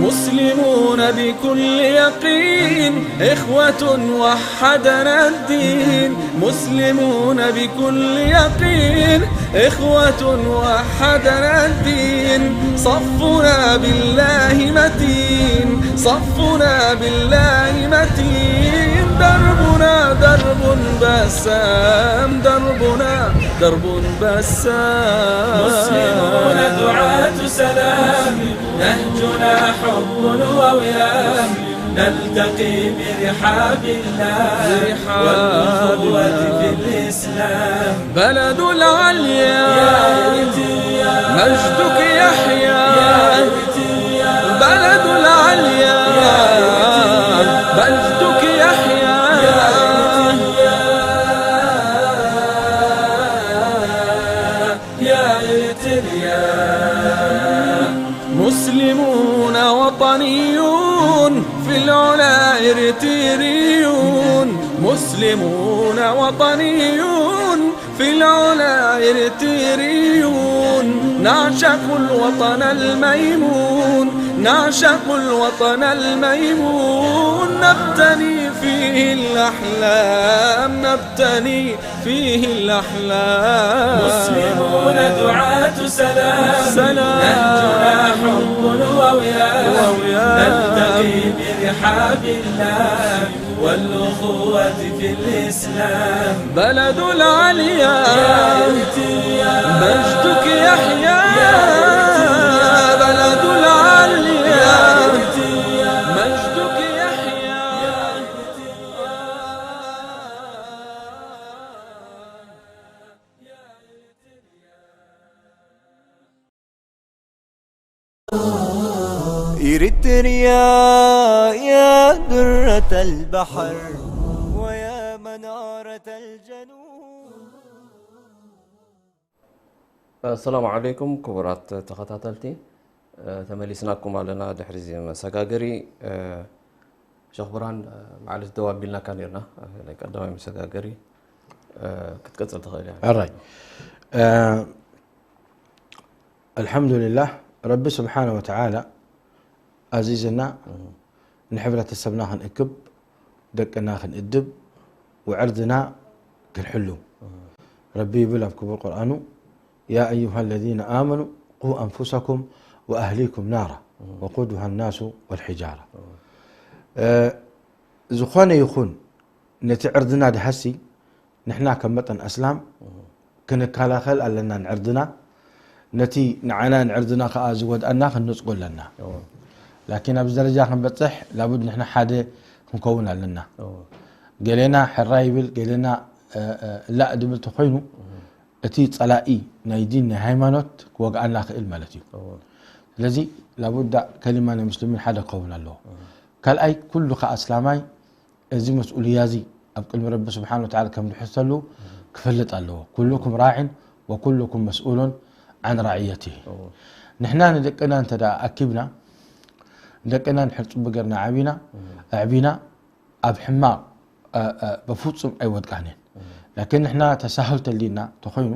مسلمون بكل يقين، إخوة وحدنا الدين. مسلمون بكل يقين، إخوة وحدنا الدين. صفنا بالله متين، صفنا بالله متين. دربنا درب بسام، دربنا درب بسام. مسلمون دعاة سلام، نهجنا حب ووئام، نلتقي برحاب الله، برحاب والأخوة الله. في الإسلام. بلد العليا، يا إريتريا. مجدك يحيا، يا إريتريا. بلد العليا، يا إريتريا. مجدك يحيا، يا إريتريا. يا إريتريا. مسلمون وطنيون، في العلا إريتريون. مسلمون وطنيون، في العلا إريتريون. نعشق الوطن الميمون، نعشق الوطن الميمون. نبتني فيه الأحلام، نبتني فيه الأحلام. مسلمون دعاة سلام، سلام. نهجنا حب ووئام، ووئام. نلتقي برحاب الله والأخوة في الإسلام. بلد العليا، يا إريتريا. مجدك يحيا، يا إريتريا. بلد العليا، يا إريتريا. مجدك يحيا. إريتريا يا درة البحر ويا منارة الجنوب. السلام عليكم ክቡራት ተኸታተልቲ፣ ተመሊስናኩም ኣለና ድሕሪ እዚ መሰጋገሪ። ሸኽ ብርሃን፣ ማለት ደው ኣቢልናካ ነርና፣ ናይ ቀዳማይ መሰጋገሪ ክትቀጽል ትኽእል እያ። ኣራይ ኣልሓምዱሊላህ፣ ረቢ ስብሓነ ወተዓላ ኣዚዝና ንሕብረተሰብና ክንእክብ፣ ደቅና ክንእድብ፣ ወዕርድና ክንሕሉ። ረቢ ይብል ኣብ ክቡር ቁርኣኑ፣ يا أيها الذين آمنوا قوا أنفسكم وأهليكم نارا وقودها الناس والحجارة። ዝኾነ ይኹን ነቲ ዕርድና ድሃሲ ንሕና ከም መጠን ኣስላም ክንከላኸል ኣለና ንዕርድና። ነቲ ንዓና ንዕርድና ከኣ ዝጎድኣና ክንነጽጎ ኣለና። ላኪን ኣብዚ ደረጃ ክንበጽሕ ላቡድ ንሕና ሓደ ክንከውን ኣለና። ገሌና ሕራ ይብል፣ ገሌና ላእ ድብል ተኾይኑ እቲ ጸላኢ ናይ ዲን ናይ ሃይማኖት ክወግኣና ክእል ማለት እዩ። ስለዚ ላቡዳ ከሊማ ናይ ሙስሊሚን ሓደ ክኸውን ኣለዎ። ካልኣይ ኩሉ ከኣ ኣስላማይ እዚ መስኡልያ እዚ ኣብ ቅድሚ ረቢ ስብሓን ወተዓላ ከም ድሕተሉ ክፈልጥ ኣለዎ። ኩሉኩም ራዕን ወኩሉኩም መስኡሉን ዓን ራዕየትህ። ንሕና ንደቅና እንተ ደኣ ኣኪብና፣ ንደቅና ንድሕር ጽቡቅ ገርና ዓቢና ኣዕቢና ኣብ ሕማቕ በፍጹም ኣይወድቃንን። ላኪን ንሕና ተሳሁል ተሊና ተኾይኑ፣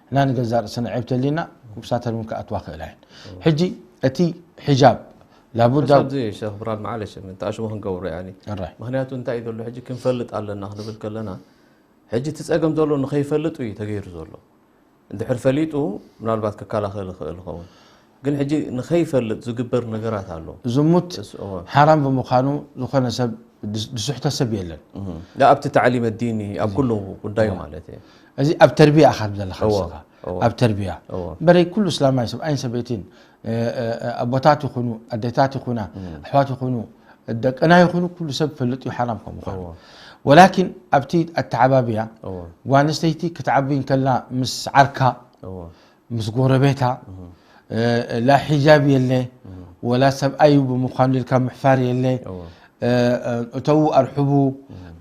ንሕና ንገዛእ ርእስና ዕብ ተሊና፣ ኩብሳተን እውን ክኣትዋ ክእላ እየን። ሕጂ እቲ ሒጃብ ላቡዳ ኣብዚ ሸኽ ብርሃን፣ ማዓለሽ፣ ምንታ ኣሽሙ ክንገብሮ ያኒ። ራይ ምክንያቱ እንታይ እዩ ዘሎ፣ ሕጂ ክንፈልጥ ኣለና ክንብል ከለና፣ ሕጂ እቲ ጸገም ዘሎ ንኸይፈልጥ እዩ ተገይሩ ዘሎ። እንድሕር ፈሊጡ ምናልባት ክከላኸል ይኽእል ይኸውን። ግን ሕጂ ንኸይፈልጥ ዝግበር ነገራት ኣሎ። ዝሙት እስ-፣ እወ። ሓራም ብምዃኑ ዝኾነ ሰብ ድስ- ድስሕቶ ሰብ የለን። እህ። ላ ኣብቲ ታዕሊም ዲኒ ኣብ ኩሉ ጉዳይ ማለት እዩ። እዚ ኣብ ተርቢያ ኢኻ ዘለኻ እወ፣ ንስኻ። እወ። ኣብ ተርቢያ እወ። በረይ ኩሉ እስላማይ ሰብኣይን ሰበይትን እ፣ እ፣ እ፣ ኣቦታት ይኹኑ፣ ኣዴታት ይኹና፣ ኣሕዋት ይኹኑ፣ ደቅና ይኹኑ ኩሉ ሰብ ፈልጥ እዩ ሓራም ከም ምዃኑ። እወ። ወላኪን ኣብቲ ኣተዓባብያ እወ። ጓል ኣንስተይቲ ክትዓቢ እንከላ ምስ ዓርካ እወ። ምስ ጎረቤታ እ፣ ላ ሒጃብ የለ ወላ ሰብኣይ እዩ ብምዃኑ ኢልካ ምሕፋር የለ። እወ። እ፣ እ፣ እተዉ ኣርሕቡ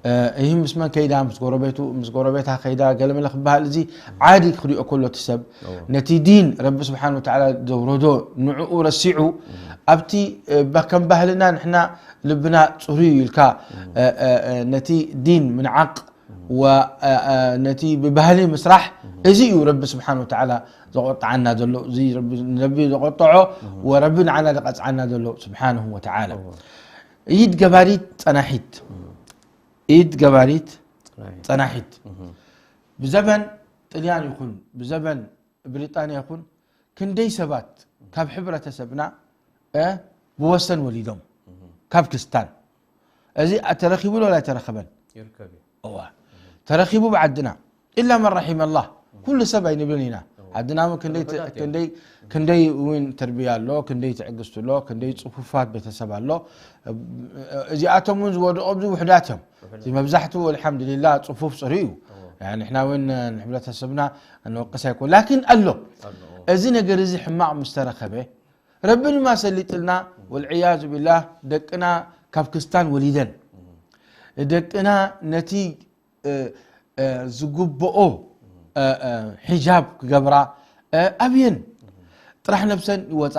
እ፣ ይህ ምስ መን ከይዳ ምስ ጎረቤቱ ምስ ጎረቤታ ከይዳ ገለመለ ክበሃል እዚ ዓዲ ክሪኦ ከሎ እቲ ሰብ እወ። ነቲ ዲን ረቢ ስብሓን ወተዓላ ዘውረዶ ንዕኡ ረሲዑ ኣብቲ እ፣ ባ- ከም ባህልና ንሕና ልብና ፅሩይ እዩ ኢልካ እ፣ እ፣ እ፣ ነቲ ዲን ምንዓቕ ወ- እ፣ እ፣ ነቲ ብባህሊ ምስራሕ እዚ እዩ ረቢ ስብሓን ወተዓላ ዘቆጣዓና ዘሎ። እዚ ረቢ ረቢ ዘቆጠዖ ወረቢ ንዓና ዘቐፅዓና ዘሎ ስብሓንሁ ወተዓላ። ኢድ ገባሪት ፀናሒት ኢድ ገባሪት ጽናሒት። ፀናሒት ብዘበን ጥልያን ይኹን ብዘበን ብሪጣንያ ይኹን ክንደይ ሰባት ካብ ሕብረተሰብና እ፣ ብወሰን ወሊዶም ካብ ክስታን። እዚ ተረኺቡ ዶ ኣይተረኸበን? ይርከብ እዩ። እዋ ተረኺቡ ብዓድና ኢላ መን ረሒመ ኣላህ። ኩሉ ሰብ ኣይንብልን ኢና። ዓድና እውን ክንደይ ት- ውሑዳት እዮም። ክንደይ ክንደይ እውን ተርቢያ ኣሎ፣ ክንደይ ትዕግስቲ ኣሎ፣ ክንደይ ፅፉፋት ቤተሰብ ኣሎ። እዚኣቶም እውን ዝወደቑ ኣብዚ ውሕዳት እዮም። እቲ መብዛሕትኡ ኣልሓምዱሊላ ፅፉፍ ፅሩይ እዩ። ያኒ ንሕና እውን ንሕብረተሰብና ንወቅስ ኣይኮን ላኪን ኣሎ። ኣሎ። እዚ ነገር እዚ ሕማቕ ምስ ተረኸበ ረቢ ድማ ሰሊጥልና ወልዕያዙ ቢላህ ደቅና ካብ ክስታን ወሊደን ደቅና ነቲ እ፣ እ፣ ዝግብኦ እ፣ እ፣ ሒጃብ ክገብራ እ፣ ኣብየን ጥራሕ ነብሰን ይወፃ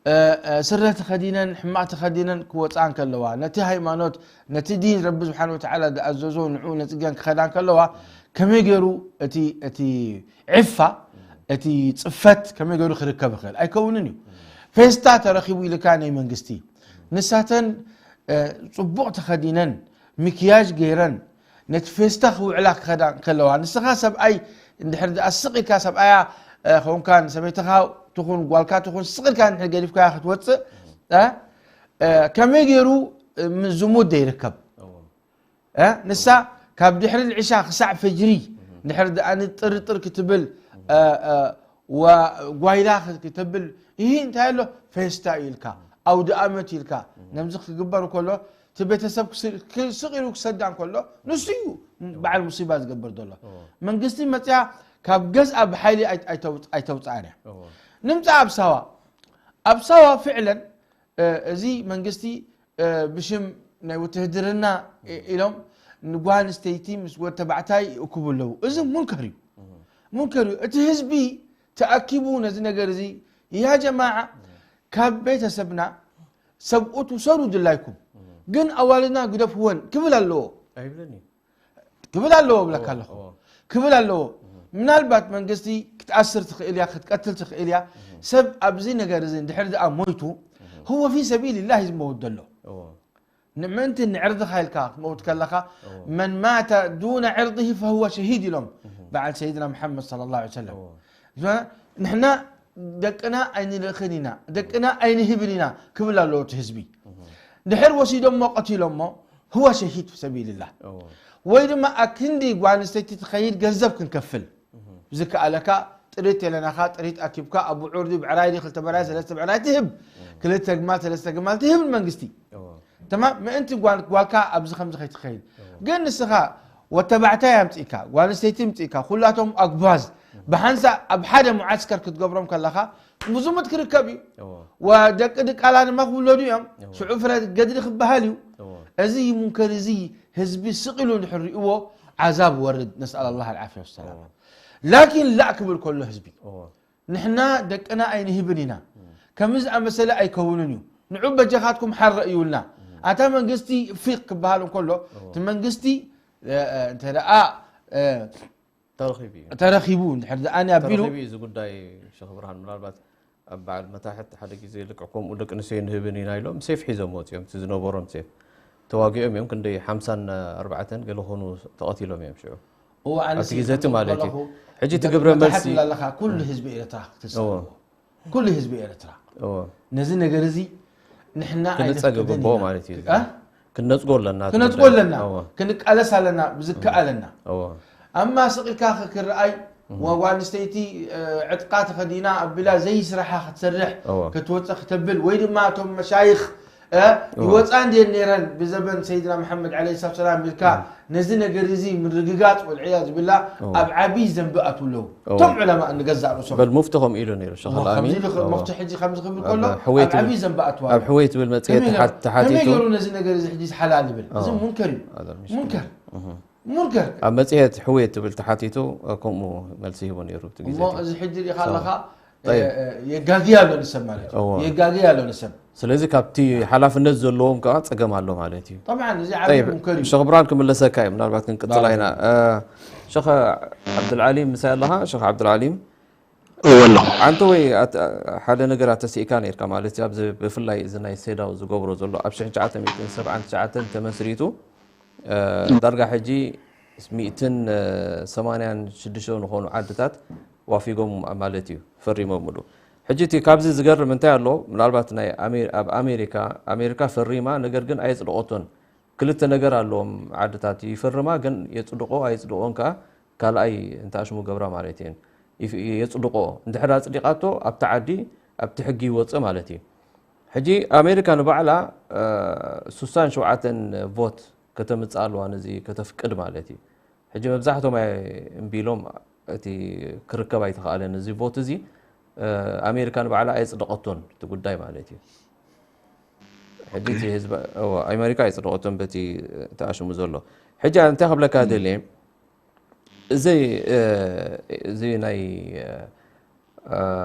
እ፣ እ፣ ስረ ተኸዲነን ሕማቕ ተኸዲነን ክወፃ እንከለዋ ነቲ ሃይማኖት ነቲ ዲን ረቢ ስብሓን ወተዓላ ዝኣዘዞ ንዕኡ ነፅገን ክኸዳ እንከለዋ ከመይ ገይሩ እቲ እቲ ዕፋ እቲ ፅፈት ከመይ ገይሩ ክርከብ ይኽእል ኣይከውንን እዩ። ፌስታ ተረኺቡ ኢልካ ናይ መንግስቲ ንሳተን እ፣ ፅቡቕ ተኸዲነን ምክያጅ ገይረን ነቲ ፌስታ ክውዕላ ክኸዳ ከለዋ ንስኻ ሰብኣይ እንድሕር ደኣ ስቕ ኢልካ ሰብኣያ እ፣ ኸውንካ ንሰበይትኻ ትኹን ጓልካ ትኹን ስቕ ኢልካ እንድሕር ገዲፍካያ ክትወፅእ እ፣ እ፣ ከመይ ገይሩ እ፣ ም- ዝሙት ዘይርከብ እዎ። እ፣ ንሳ ካብ ድሕሪ ልዕሻ ክሳዕ ፈጅሪ እንድሕር ደኣ ንጥርጥር ክትብል እ፣ እ፣ ወ- ጓይላ ክትብል ይህ እንታይ ኣሎ ፌስታ ኢልካ ኣውዲ ኣመት ኢልካ ነምዚ ክግበር ከሎ እቲ ቤተሰብ ክስ- ክስቕ ኢሉ ክሰዳ እንከሎ ንሱ እዩ በዓል ሙሲባ ዝገብር ዘሎ። መንግስቲ መፅያ ካብ ገዝኣ ብሓይሊ ኣይ- ኣይተውፅ- ኣይተውፅኣን እያ። እዎ። ንምፃእ ኣብ ሳዋ ኣብ ሳዋ ፍዕለን እ፣ እዚ መንግስቲ እ፣ ብሽም ናይ ውትህድርና እ- ኢሎም ንጓል ኣንስተይቲ ምስ ወድ ተባዕታይ ይእክቡ ኣለዉ። እዚ ሙንከር እዩ። ሙንከር እዩ። እቲ ህዝቢ ተኣኪቡ ነዚ ነገር እዚ ያ ጀማዓ ካብ ቤተሰብና ሰብኡት ውሰዱ ድላይኩም ግን ኣዋልና ግደፍወን ክብል ኣለዎ ኣይብልን እዩ። ክብል ኣለዎ ብለካ ኣለኹ እዎ። ክብል ኣለዎ። ምናልባት መንግስቲ ክትኣስር ትኽእል እያ ክትቀትል ትኽእል እያ። ሰብ ኣብዚ ነገር እዚ እንድሕር ደኣ ሞይቱ هو في سبيل الله እዩ ዝመውት ዘሎ። እዎ። ንምእንቲ ንዕርድኻ ኢልካ ክትመውት ከለኻ من مات دون عرضه فهو شهيد ኢሎም በዓል ሰይድና መሓመድ صلى الله عليه وسلم። ንሕና ደቅና ኣይንልእኽን ኢና ደቅና ኣይንህብን ኢና ክብል ኣለዎ እቲ ህዝቢ። ድሕር ወሲዶሞ ቀቲሎሞ هو شهيد في سبيل الله። እዎ። ወይ ድማ ኣክንዲ ጓል ኣንስተይቲ ትኸይድ ገንዘብ ክንከፍል ዝከኣለካ ጥሪት የለናኻ ጥሪት ኣኪብካ ኣብ ዑርዲ ብዕራይ ድዩ ክልተ ብዕራይ ሰለስተ ብዕራይ ትህብ ክልተ ግማል ሰለስተ ግማል ትህብ ንመንግስቲ እዎ። ተማም ምእንቲ ጓል ጓልካ ኣብዚ ከምዚ ከይትኸይድ ግን ንስኻ ወተባዕታይ ኣምፅእካ ጓል ኣንስተይቲ ምፅእካ ኩላቶም ኣግባዝ ብሓንሳ ኣብ ሓደ ሙዓስከር ክትገብሮም ከለኻ ብዙሙት ክርከብ እዩ እዎ። ወደቂ ድቃላ ድማ ክውለዱ እዮም ሽዑ ፍረ ገድሊ ክበሃል እዩ እዎ። እዚ ሙንከር እዚ ህዝቢ ስቕ ኢሉ እንድሕር ሪእዎ ዓዛብ ወርድ ነስኣል ኣላህ ኣልዓፍያ ወሰላም ላኪን ላእ ክብል ከሎ ህዝቢ እዎ። ንሕና ደቅና ኣይንህብን ኢና ከምዚ ዝኣመሰለ ኣይከውንን እዩ ንዑ በጃኻትኩም ሓረ እዩልና ኣታ መንግስቲ ፊቅ ክበሃል እንከሎ እቲ መንግስቲ እ፣ እ፣ እንተ ደኣ እ፣ ተረኺቡ እዩ። ተረኺቡ እንድሕር ደኣ ኣቢሉ ተረኺቡ እዩ እዚ ጉዳይ ሸኽ ብርሃን ምናልባት ኣብ በዓል መታሕት ሓደ ግዜ ልክዕ ከምኡ ደቂ ኣንስትዮ ንህብን ኢና ኢሎም ሴፍ ሒዞም ወፂኦም፣ እቲ ዝነበሮም ሴፍ ተዋጊኦም እዮም። ክንደይ ሓምሳን ኣርባዕተን ገለ ኾኑ ተቐቲሎም እዮም ሽዑ። እዎ ኣነ ኣብቲ ሲ ግዜ እቲ ከምኡ ማለት እዩ። ከለኹ ሕጂ እቲ ደ- ግብረ መታሕት መልሲ ይብላ ኣለኻ፣ ኩሉ ህዝቢ ኤርትራ ክትስዕዎ። እዎ። ኩሉ ህዝቢ ኤርትራ እዎ። ነዚ ነገር እዚ ንሕና ክንጸገብ ኣይነፍቅድን ግብኦ ኢና። ማለት እዩ። እ? ክንነጽጎ ኣለና። ክነጽጎ ኣለና፣ እዎ። ክንቃለስ ኣለና ብዝከኣለና። እዎ። ኣብ ማስቕ ኢልካ ክክርኣይ ጓል ኣንስተይቲ እ፣ ዕጥቃ ተኸዲና ኣቢላ ዘይስራሓ ክትሰርሕ እዎ። ክትወፅእ ክተብል ወይ ድማ እቶም መሻይኽ እ፣ ይወፃ እንድየን ነይረን ብዘበን ሰይድና መሓመድ ዓለይሂ ሰላቱ ሰላም ኢልካ ነዚ ነገር እዚ ምርግጋፅ ወልዕያ ዝብላ እዎ። ኣብ ዓብዪ ዘንቢ ኣትው ኣለዉ። እዎ። እቶም ዑለማ ንገዛእ ርእሶም በል ሙፍቲ ከምኡ ኢሉ ነይሩ ሸኽ እሞ ኣልኣሚን። ከምዚ ኢሉ ኸ- እዎ። መፍትሒ ሕጂ ከምዚ ክብል ኣብ ከሎ ሕወይ ኣብ ትብል- ዓብዪ ዘንቢ ኣትዋ ኣብ ሕወይ ትብል መጽሔት ከመይ ተሓ- ገይሩ- ከመይ ተሓቲቱ ገይሩ ነዚ ነገር እዚ ሕጂ ሓላል ይብል? እዚ እዎ። ሙንከር እዩ። ኣዛ ምሽ- ሙንከር እህ። ሙንከር ኣብ መጽሔት ሕወይ ትብል ተሓቲቱ ከምኡ መልሲ ሂቡ ነይሩ እቲ ግዜ እሞ እቲ። እዚ ሕጂ ርኢኻ ሰው። ኣለኻ ጠይብ። እ፣ እ፣ የጋግይ ኣሎ ንሰብ ማለት እዩ። እዎ። የጋግይ ኣሎ ንሰብ። ስለዚ ካብቲ ሓላፍነት ዘለዎም ከዓ ጸገም ኣሎ ማለት እዩ። ጠብዓን እዚ ዓቢ ጠይብ፣ ሙንከር እዩ። ሸኽ ብርሃን ክምለሰካ እዩ። ምናልባት ክንቅጽል ባብ። ኢና። እ፣ ሸኽ ዓብዱልዓሊም ምሳይ ኣለኻ? ሸኽ ዓብዱልዓሊም እወ ኣለኹ። ኣንተ ወይ ኣት- ሓደ ነገር ኣተሲእካ ነርካ ማለት እዩ። ኣብዚ ብፍላይ እዚ ናይ ሴዳው ዝገብሮ ዘሎ ኣብ ሽሕን ትሽዓተ ሚእትን ሰብዓን ትሽዓተን ተመስሪቱ እ፣ ዳርጋ ሕጂ ሚእትን ሰማንያን ሽዱሽተ ዝኾኑ ዓድታት ዋፊጎም ማለት እዩ ፈሪሞምሉ። ሕጂ እቲ ካብዚ ዝገርም እንታይ ኣሎ? ምናልባት ናይ ኣሜ- ኣብ ኣሜሪካ ኣሜሪካ ፈሪማ፣ ነገር ግን ኣየጽደቆቶን። ክልተ ነገር ኣለዎም ዓድታት፣ ይፈርማ ግን የጽድቆ ኣየጽድቆን ከዓ ካልኣይ እንተኣሽሙ ገብራ ማለት እየን። ይፍ- የጽድቆ እንድሕር ኣጽዲቃቶ ኣብቲ ዓዲ ኣብቲ ሕጊ ይወጽእ ማለት እዩ። ሕጂ ኣሜሪካ ንባዕላ እ፣ ሱሳን ሸውዓተን ቮት ከተምጽእ ኣለዋ ነዚ ከተፍቅድ ማለት እዩ። ሕጂ መብዛሕቶም ኣይ- እምቢ ኢሎም፣ እቲ ክርከብ ኣይተኻእለን እዚ ቮት እዚ። እ፣ ኣሜሪካ ንባዕላ ኣየጽደቐቶን እቲ ጉዳይ ማለት እዩ። ሕጂ እቲ ህዝቢ እዎ፣ ኣሜሪካ ኣየጽደቐቶን በቲ ተኣሽሙ ዘሎ። ሕጂ እንታይ ክብለካ ደልየ፣ እዚ እ፣ እዚ ናይ እ፣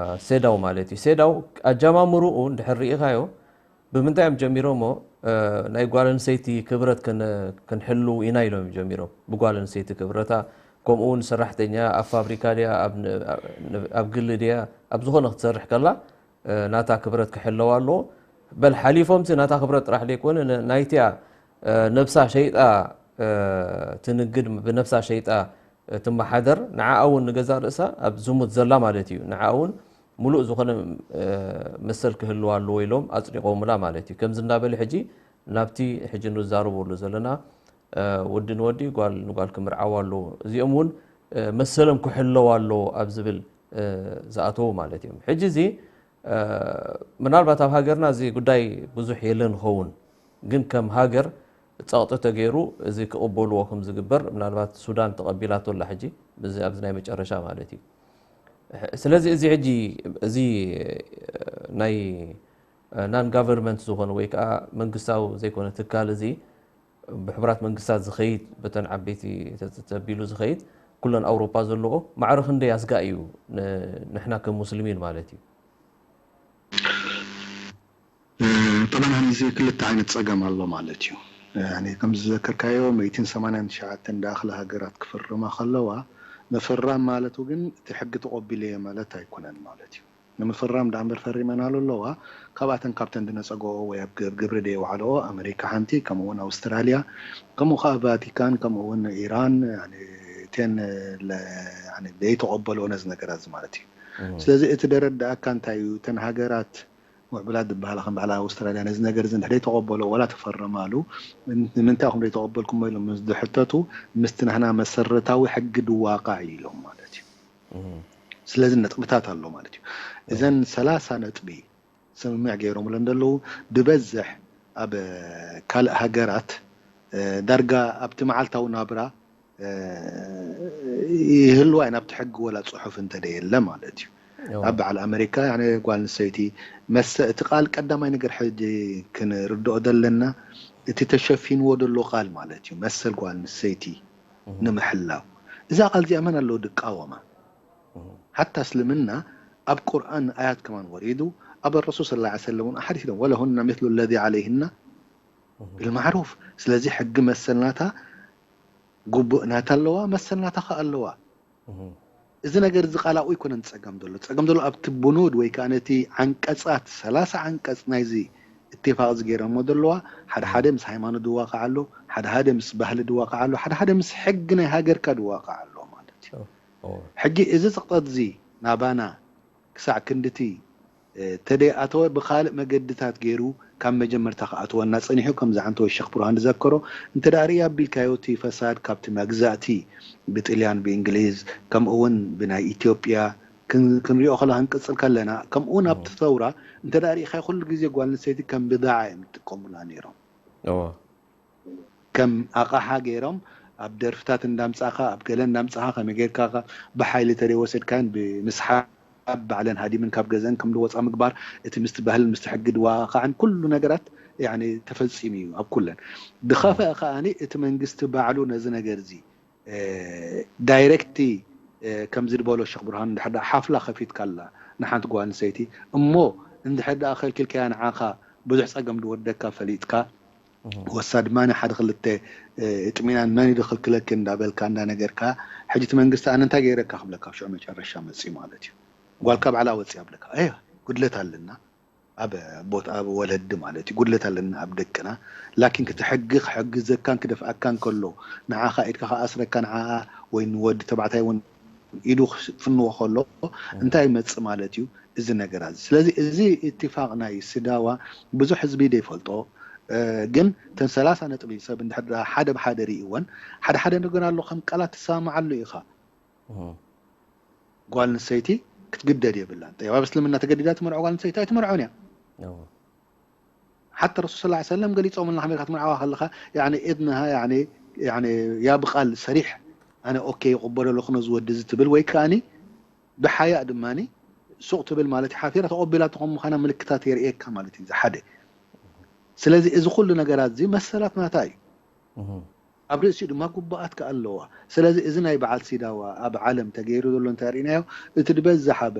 ሴዳው ማለት እዩ። ሴዳው ኣጀማምርኡ እንድሕር ርኢኻዮ ብምንታይ እዮም ጀሚሮሞ? እ፣ ናይ ጓል ኣንስተይቲ ክብረት ክን- ክንሕልው ኢና ኢሎም እዮም ጀሚሮም። ብጓል ኣንስተይቲ ክብረታ፣ ከምኡ እውን ሰራሕተኛ ኣብ ፋብሪካ ድያ፣ ኣብ ን- ኣብ ግሊ ድያ፣ ኣብ ዝኾነ ክትሰርሕ ከላ እ፣ ናታ ክብረት ክሕለዋ ኣለዎ። በል ሓሊፎምሲ ናታ ክብረት ጥራሕ ዘይኮነ ን- ናይቲያ እ፣ ነብሳ ሸይጣ እ፣ ትንግድ፣ ብነብሳ ሸይጣ እ፣ ትመሓደር፣ ንዓኣ እውን ንገዛ ርእሳ ኣብ ዝሙት ዘላ ማለት እዩ። ንዓኣ እውን ሙሉእ ዝኾነ እ፣ መሰል ክህልዋ ኣለዎ ኢሎም ኣጽዲቖምላ ማለት እዩ። ከምዚ እናበለ ሕጂ ናብቲ ሕጂ ንዛረበሉ ዘለና እ፣ ወዲ ንወዲ ጓል ንጓል ክምርዓዋ ኣለዎ፣ እዚኦም እውን እ፣ መሰሎም ክሕለዋ ኣለዎ ኣብ ዝብል እ፣ ዝኣተዉ ማለት እዮም። ሕጂ እዚ እ፣ ምናልባት ኣብ ሃገርና እዚ ጉዳይ ብዙሕ የለን ይኸውን፣ ግን ከም ሃገር ጸቕጢ ተገይሩ እዚ ክቕበልዎ ከም ዝግበር፣ ምናልባት ሱዳን ተቐቢላቶ ኣላ ሕጂ፣ እዚ ኣብዚ ናይ መጨረሻ ማለት እዩ። ስለዚ እዚ ሕጂ እዚ ናይ ናን ጋቨርንመንት ዝኾነ ወይ ከዓ መንግስታዊ ዘይኮነ ትካል እዚ ብሕቡራት መንግስታት ዝኸይድ፣ በተን ዓበይቲ ተ- ተቢሉ ዝኸይድ፣ ኩለን ኣውሮፓ ዘለዎ ማዕረ ክንደይ ኣስጋኢ እዩ ን- ንሕና ከም ሙስሊሚን ማለት እዩ። ጠበናን እዚ ክልተ ዓይነት ጸገም ኣሎ ማለት እዩ። ያኒ ከም ዝዘከርካዮ ሚእትን ሰማንያን ትሽዓተን ዳኣኽሊ ሃገራት ክፍርማ ከለዋ፣ ምፍራም ማለቱ ግን እቲ ሕጊ ተቐቢለዮ ማለት ኣይኮነን ማለት እዩ። ንምፍራም ደኣ እምበር ፈሪመናሉ ኣለዋ። ካብኣተን ካብተን ዝነጸገኦ ወይ ኣብ ግ- ግብሪ ደየውዓለኦ ኣመሪካ ሓንቲ፣ ከምኡ እውን ኣውስትራልያ፣ ከምኡ ከዓ ቫቲካን፣ ከምኡ እውን ኢራን፣ ያኒ እተን ለ- ያኒ ዘይተቐበልኦ ነዚ ነገራት እዚ ማለት እዩ። ስለዚ እቲ ደረዳኣካ እንታይ እዩ? እተን ሃገራት ምዕቡላት ዝበሃላ ከም በዓል ኣውስትራልያ ነዚ ነገር እዚ እንድሕር ዘይተቐበሎ ወላ ተፈረማሉ፣ ንምንታይ ኢኹም ዘይተቐበልኩሞ ኢሎም ምስ ዝሕተቱ፣ ምስቲ ናህና መሰረታዊ ሕጊ ድዋቃዕ እዩ ኢሎም ማለት እዩ። ስለዚ ነጥብታት ኣሎ ማለት እዩ። እዘን ሰላሳ ነጥቢ ስምምዕ ገይሮምለን ዘለዉ፣ ብበዝሕ ኣብ ካልእ ሃገራት እ፣ ዳርጋ ኣብቲ መዓልታዊ ናብራ እ፣ ይህልዋ እዩ፣ ናብቲ ሕጊ ወላ ጽሑፍ እንተ የለ ማለት እዩ። ኣብ በዓል ኣመሪካ ያኔ ጓል ኣንስተይቲ መሰ እቲ ቃል ቀዳማይ ነገር ሕጂ ክንርድኦ ዘለና እቲ ተሸፊንዎ ዘሎ ቃል ማለት እዩ፣ መሰል ጓል ኣንስተይቲ ንምሕላው። እዛ ቃል እዚኣ መን ኣለዎ ድቃወማ? ሓታ እስልምና ኣብ ቁርኣን ኣያት ከማን ወሪዱ፣ ኣብ ረሱል ሰለላሁ ዐለይሂ ወሰለም እውን ኣሓዲስ ኢሎም፣ "ወለሁነ ሚስሉ ለዚ ዐለይሂና ቢልማዕሩፍ"። ስለዚ ሕጊ መሰል ናታ፣ ግቡእ ናታ ኣለዋ፣ መሰል ናታ ከኣ ኣለዋ። እዚ ነገር እዚ ቃላኡ ኣይኮነን ጸገም ዘሎ። ጸገም ዘሎ ኣብቲ ብኑድ ወይ ከኣ ነቲ ዓንቀጻት ሰላሳ ዓንቀጽ ናይዚ እትፋቕ እዚ ገይረሞ ዘለዋ፣ ሓደ ሓደ ምስ ሃይማኖት ዝዋቃዕ ኣሎ፣ ሓደ ሓደ ምስ ባህሊ ዝዋቃዕ ኣሎ፣ ሓደ ሓደ ምስ ሕጊ ናይ ሃገርካ ዝዋቃዕ ኣሎ ማለት እዩ። ሕጂ እዚ ጽቕጠት እዚ ናባና ክሳዕ ክንድቲ ተደይኣተወ ብኻልእ መገድታት ገይሩ ካብ መጀመርታ ክኣትወና ጸኒሑ። ከምዚ ዓንተወ ሸኽ ብርሃን ዝዘከሮ እንተ ደኣ ርኢ ኣቢልካዮ እቲ ፈሳድ ካብቲ መግዛእቲ ብጥልያን ብእንግሊዝ ከምኡ እውን ብናይ ኢትዮጵያ ክንሪኦ ከለና ክንቅጽል ከለና ከምኡ እውን ኣብቲ ሰውራ እንተ ደኣ ርኢኻዮ ኩሉ ግዜ ጓል ኣንስተይቲ ከም ብድዓ እዮም ዝጥቀሙላ ነይሮም። ከም ኣቕሓ ገይሮም ኣብ ደርፍታት እንዳምጻኻ ኣብ ገለ እንዳምጻኻ ከመይ ጌርካ ብሓይሊ ተደይወሰድካን ብምስሓብ ባዕለን ሃዲምን ካብ ገዘን ከም ዝወፃ ምግባር እቲ ምስቲ ባህልን ምስቲ ሕጊ ድዋኻዕን ኩሉ ነገራት ተፈፂሙ እዩ ኣብ ኩለን። ዝኸፍአ ከዓኒ እቲ መንግስቲ ባዕሉ ነዚ ነገር እዚ ዳይሬክት ከምዚ ዝበሎ ሸኽ ብርሃን እንድሕር ሓፍላ ከፊትካላ ንሓንቲ ጓል ኣንስተይቲ እሞ እንድሕር ደኣ ከልኪልካያ ንዓኻ ብዙሕ ፀገም ዝወርደካ ፈሊጥካ ወሳ ድማ ሓደ ክልተ ጥሚናን መን ይደኸልክለኪ እንዳበልካ እንዳነገርካ ሕጂ እቲ መንግስቲ ኣነ እንታይ ገይረካ ክብለካ ኣብ ሽዑ መጨረሻ መፅዩ ማለት እዩ። ጓልካ ባዕላ ወፅያ ብለካ እ ጉድለት ኣለና ኣብ ቦታ ኣብ ወለዲ ማለት እዩ ጉድለት ኣለና ኣብ ደቅና ላኪን ክቲ ሕጊ ክሕግዘካን ክደፍኣካን ከሎ ንዓኻ ኢድካ ክኣስረካ ንዓኣ ወይ ንወዲ ተባዕታይ እውን ኢዱ ክፍንዎ ከሎ እንታይ ይመፅእ ማለት እዩ እዚ ነገራት። ስለዚ እዚ ኢትፋቅ ናይ ስዳዋ ብዙሕ ህዝቢ ዘይፈልጦ ግን እተን ሰላሳ ነጥቢ ሰብ እንድሕር ሓደ ብሓደ ርእይወን ሓደ ሓደ ነገር ኣሎ ከም ቃላት ትሰማማዓሉ ኢኻ። ጓል ኣንስተይቲ ክትግደድ የብላን። ጠይብ ኣብ እስልምና ተገዲዳ ትመርዖ ጓል ኣንስተይቲ ኣይትመርዖን እያ። ሓታ ረሱል ሰለላሁ ዐለይሂ ወሰለም ገሊጾምልና ከመይ ኢልካ ትምርዓዋ ከለኻ ያኒ ኢድንሃ ያኒ ያኒ ያ ብቃል ሰሪሕ ኣነ ኦኬ ይቕበሎ ኣለኹ ነዚ ወዲ እዚ ትብል ወይ ከኣኒ ብሓያእ ድማኒ ሱቕ ትብል ማለት እዩ ሓፊራ ተቐቢላቶ ከም ምዃና ምልክታት የርእየካ ማለት እዩ እዚ ሓደ ስለዚ እዚ ኩሉ ነገራት እዚ መሰላት ናታ እዩ ኣብ ርእሲኡ ድማ ጉቡኣት ከኣ ኣለዋ። ስለዚ እዚ ናይ በዓል ሲዳዋ ኣብ ዓለም ተገይሩ ዘሎ እንተ ርኢናዮ እቲ ዝበዝሕ ኣብ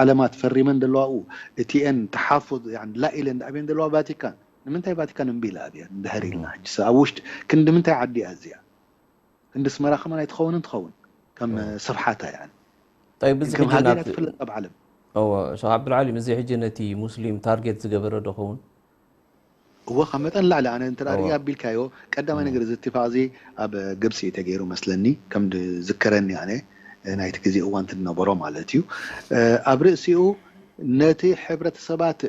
ዓለማት ፈሪመን ዘለዋኡ እቲኤን ተሓፉዝ ላኢለን ኣብየን ዘለዋ ቫቲካን ንምንታይ ቫቲካን እምቢ ኢላ ኣብያ እንድሕር ኢልና ሕጂ ኣብ ውሽጢ ክንዲ ምንታይ ዓዲ እያ እዚኣ ክንዲ ስመራ ከማን ኣይትኸውንን ትኸውን ከም ስፍሓታ እያ طيب እዚ ሕጂ ሃገር ናብቲ ትፍለጥ ኣብ ዓለም እወ ሸኽ ዓብዱልዓሊ እዚ ሕጂ ነቲ ሙስሊም ታርጌት ዝገበረ ዶ ኸውን እወ ካብ መጠን ላዕሊ ኣነ እንተ ርእ ኣቢልካዮ ቀዳማይ ነገር እዚ እትፋቕ እዚ ኣብ ግብፂ እዩ ተገይሩ መስለኒ ከም ዝከረኒ ኣነ ናይቲ ግዜ እዋን ትነበሮ ማለት እዩ ኣብ ርእሲኡ ነቲ ሕብረተሰባት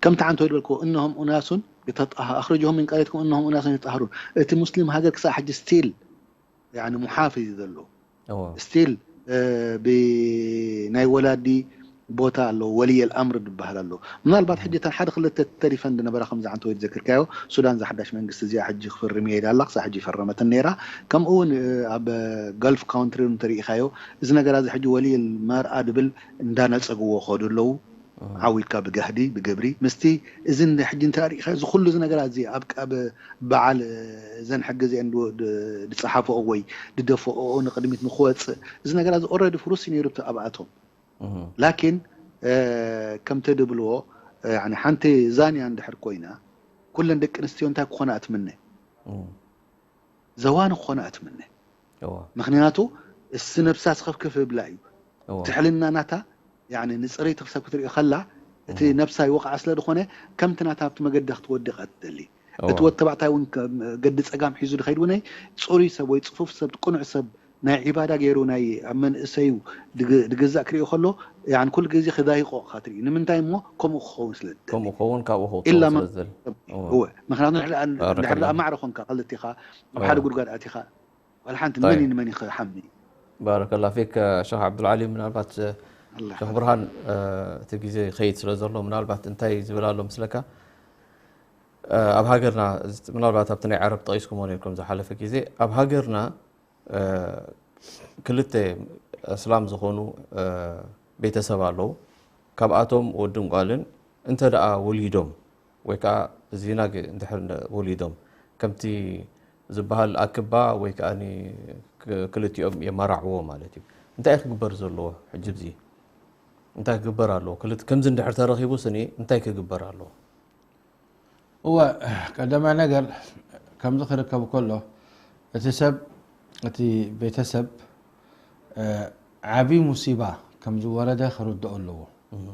ከምቲ ዓንቶ ዝበልክዎ እነሆም ኡናሱን የተጣሃ ኣኽርጅሁም ምን ቀሪትኩም እነሆም ኡናሱን የተጣሃሩን እቲ ሙስሊም ሃገር ክሳብ ሕጂ ስቲል ያኒ ሙሓፊዝ እዩ ዘሎ እወ ስቲል ብናይ ወላዲ ቦታ ኣሎ ወልይ ኣልኣምር ዝበሃል ኣሎ ምናልባት ሕጂ እተን ሓደ ክልተ ተሪፈን ዝነበራ ከምዚ ዓንተ ወይ ዝዘክርካዮ ሱዳን ዝሓዳሽ መንግስቲ እዚኣ ሕጂ ክፍርም እየ ኢላ ኣላ ክሳብ ሕጂ ይፈረመትን ነይራ ከምኡ እውን ኣብ ገልፍ ካውንትሪ እውን ተሪኢኻዮ እዚ ነገራ እዚ ሕጂ ወልይ መርኣ ድብል እንዳነፀግዎ ከዱ ኣለዉ ዓው ኢልካ ብጋህዲ ብግብሪ ምስቲ እዚ ሕጂ እንተ ርኢኻ እዚ ኩሉ እዚ ነገራት እዚ ኣብ ኣብ በዓል እዘን ሕጊ እዚአን ዝፀሓፈኦ ወይ ዝደፈኦ ንቅድሚት ንክወፅእ እዚ ነገራት እዚ ኦረዲ ፍሩስ እዩ ነይሩ ኣብኣቶም ላኪን ከምቲ ድብልዎ ሓንቲ ዛንያ እንድሕር ኮይና ኩለን ደቂ ኣንስትዮ እንታይ ክኾና እትምነ ዘዋኒ ክኾና እትምነ ምክንያቱ እስ ነብሳ ስኸፍክፍ ብላ እዩ ትሕልና ናታ ንፅረይቲ ክሰብ ክትርኢ ከላ እቲ ነብሳ ይወቕዓ ስለ ዝኾነ ከምቲ ናታ ኣብቲ መገዲ ክትወድቕ እትደሊ እቲ ወድ ተባዕታይ እውን ገዲ ፀጋም ሒዙ ዝኸይድ ውነይ ፅሩይ ሰብ ወይ ፅፉፍ ሰብ ቅኑዕ ሰብ ናይ ዒባዳ ገይሩ ናይ ኣብ መንእሰዩ ድግዛእ ክርኢ ከሎ ኩሉ ግዜ ክዳይቆ ካ ትርኢ ንምንታይ እሞ ከምኡ ክኸውን ስለ ከምኡ ክኸውን ካብኡ ከውፅኦ ኢላ ስለ ዝደሊ እወ ምክንያቱ ድሕሪ ደኣ ማዕረ ኮንካ ክልቲኻ ኣብ ሓደ ጉድጓድ ኣቲኻ ዋላ ሓንቲ መን እዩ ንመን ይሓሚ ባረከላ ፊክ ሸኽ ዓብዱልዓሊ ምናልባት ሸኽ ብርሃን እቲ ግዜ ይኸይድ ስለ ዘሎ ምናልባት እንታይ ዝብል ኣሎ ምስለካ ኣብ ሃገርና ምናልባት ኣብቲ ናይ ዓረብ ጠቂስኩሞ ነርኩም ዝሓለፈ ግዜ ኣብ ሃገርና ክልተ ኣስላም ዝኾኑ ቤተሰብ ኣለዉ ካብኣቶም ወድን ጓልን እንተ ደኣ ወሊዶም ወይ ከዓ ዚናግ እንድሕር ወሊዶም ከምቲ ዝበሃል ኣክባ ወይ ከዓ ክልቲኦም የመራዕዎ ማለት እዩ እንታይ ክግበር ዘለዎ ሕጂ ብዚ እንታይ ክግበር ኣለዎ ክልት ከምዚ እንድሕር ተረኺቡ ስኒ እንታይ ክግበር ኣለዎ እወ ቀዳማይ ነገር ከምዚ ክርከብ ከሎ እቲ ሰብ እቲ ቤተሰብ እ፣ ዓቢ ሙሲባ ከም ዝወረደ ክርድኦ ኣለዎ። እህ።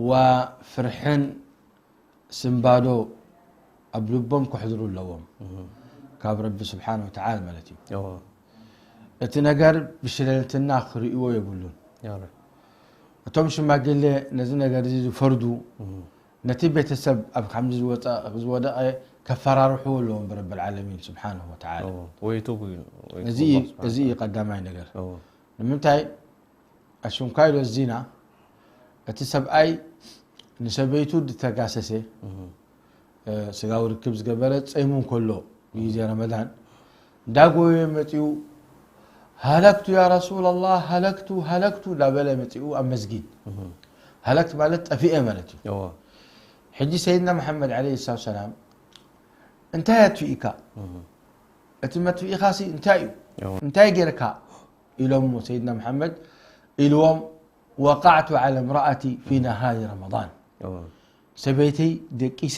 ወፍርሕን ስንባዶ ኣብ ልቦም ክሕድሩ ኣለዎም። እህ። ካብ ረቢ ስብሓን ወተዓላ ማለት እዩ። እዎ። እቲ ነገር ብሽለልትና ክርእይዎ የብሉን። ያ ረቢ። እቶም ሽማግሌ ነዚ ነገር እዚ ዝፈርዱ፣ እህ። ነቲ ቤተሰብ ኣብ ከምዚ ዝወፀ-፣ ዝወደቐ ከፈራርሕዎ ኣለዎም ብረቢ ልዓለሚን ስብሓንሁ ወተዓላ። እዎ። ወይቱቡ እዩ። ወይቱቡ እዚ እዩ፣ ኣላህ ስብሓን እዚ እዩ ወተዓላ። ቀዳማይ ነገር። እዎ። ንምንታይ ኣሽንኳይ ዶ ዚና፣ እቲ ሰብኣይ ንሰበይቱ ዝተጋሰሰ፣ እህ። እ፣ ስጋዊ ርክብ ዝገበረ ጸይሙ እንከሎ፣ ግዜ ረመዳን፣ እንዳጎየ መጺኡ፣ ሃለክቱ ያ ረሱላላህ፣ ሃለክቱ፣ ሃለክቱ እንዳበለ መጺኡ ኣብ መስጊድ። እህ። ሃለክት ማለት ጠፊኤ ማለት እዩ። እዎ። ሕጂ ሰይድና መሓመድ ዓለይሂ ሰላቱ ሰላም እንታይ ኣጥፊእካ? እህ። እቲ መጥፊኢኻሲ እንታይ እዩ? እዎ። እንታይ ጌርካ? ኢሎሞ ሰይድና መሓመድ ኢልዎም፣ ወቃዕቱ ዓላ እምረኣቲ ፊ ነሃሪ ረመዳን። እዎ። ሰበይተይ ደቂሰ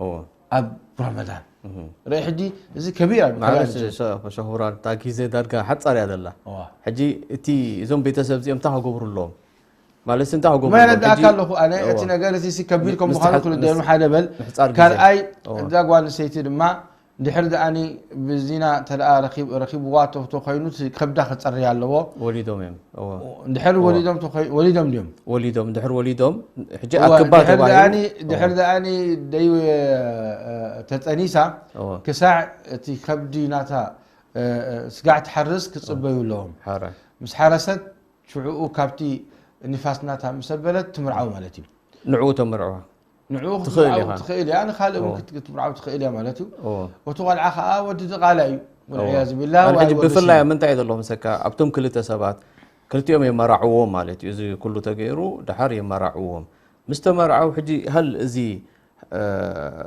እዎ። ኣብ ረመዳን። እህ። ርእ ሕጂ እዚ ከቢር እዩ፣ ማለት ከቢር እዩ። ሸ-፣ ሸሁራን እታ ግዜ ዳርጋ ሓጻር እያ ዘላ። እዋ። ሕጂ እቲ፣ እዞም ቤተሰብ እዚኦም እንታይ ክገብሩ ኣለዎም? ማለት እንታይ ክገብሩ ኣለዎም? መረዳእካ ሕጂ ኣለኹ ኣነ፣ እዎ። እቲ ነገር እዚ ሲ ከቢድ ከም ምስትሓ-፣ ምዃኑ ክርደኑ ምስ-፣ ሓደ በል። ምሕጻር ግዜ። ካልኣይ፣ እዎ። እዛ ጓል ኣንስተይቲ ድማ ድሕሪ ደኣኒ ብዚና ተደኣ ረኺብ-፣ ረኺብዋ ተፍቶ ኮይኑ፣ እቲ ከብዳ ክጸርያ ኣለዎ። ወሊዶም እዮም። እዎ። ድሕሪ እዎ። ወሊዶም ተኾይ-፣ ወሊዶም ድዮም? ወሊዶም፣ ድሕሪ ወሊዶም፣ ሕጂ እዎ፣ ኣክባ ድሕሪ ተባሂሉ። ደኣኒ፣ ድሕሪ እዎ። ደኣኒ ደይ-፣ እ፣ ተጸኒሳ፣ እዎ። ክሳዕ እቲ ከብዲ ናታ፣ እ፣ እ፣ ስጋዕ ትሓርስ ክጽበዩ ኣለዎም። ሓራይ። ምስ ሓረሰት፣ ሽዑኡ ካብቲ ንፋስ ናታ ምስ ኣበለት ትምርዓው ማለት እዩ። ንዕኡ ተምርዕዋ። ንዕኡ ትኽእል ክትምርዓው ኢኻ። ትኽእል እያ፣ ንኻልእ እውን እዎ። ክት-፣ ክትምርዓው ትኽእል እያ ማለት እዩ። እዎ። እቲ ቆልዓ ኸኣ ወዲ ድቓላ እዩ። እዎ። ወልዕያዙ ቢላህ፣ ኣነ ሕጂ ወይ ብፍላይ ወሲብ። ኣብ ምንታይ እዩ ዘሎ ምሰካ? ኣብቶም ክልተ ሰባት፣ ክልቲኦም የመራዕዎም ማለት እዩ። እዚ ኩሉ ተገይሩ፣ ደሓር የመራዕዎም። ምስ ተመርዓው፣ ሕጂ፣ ሃል እዚ፣ እ፣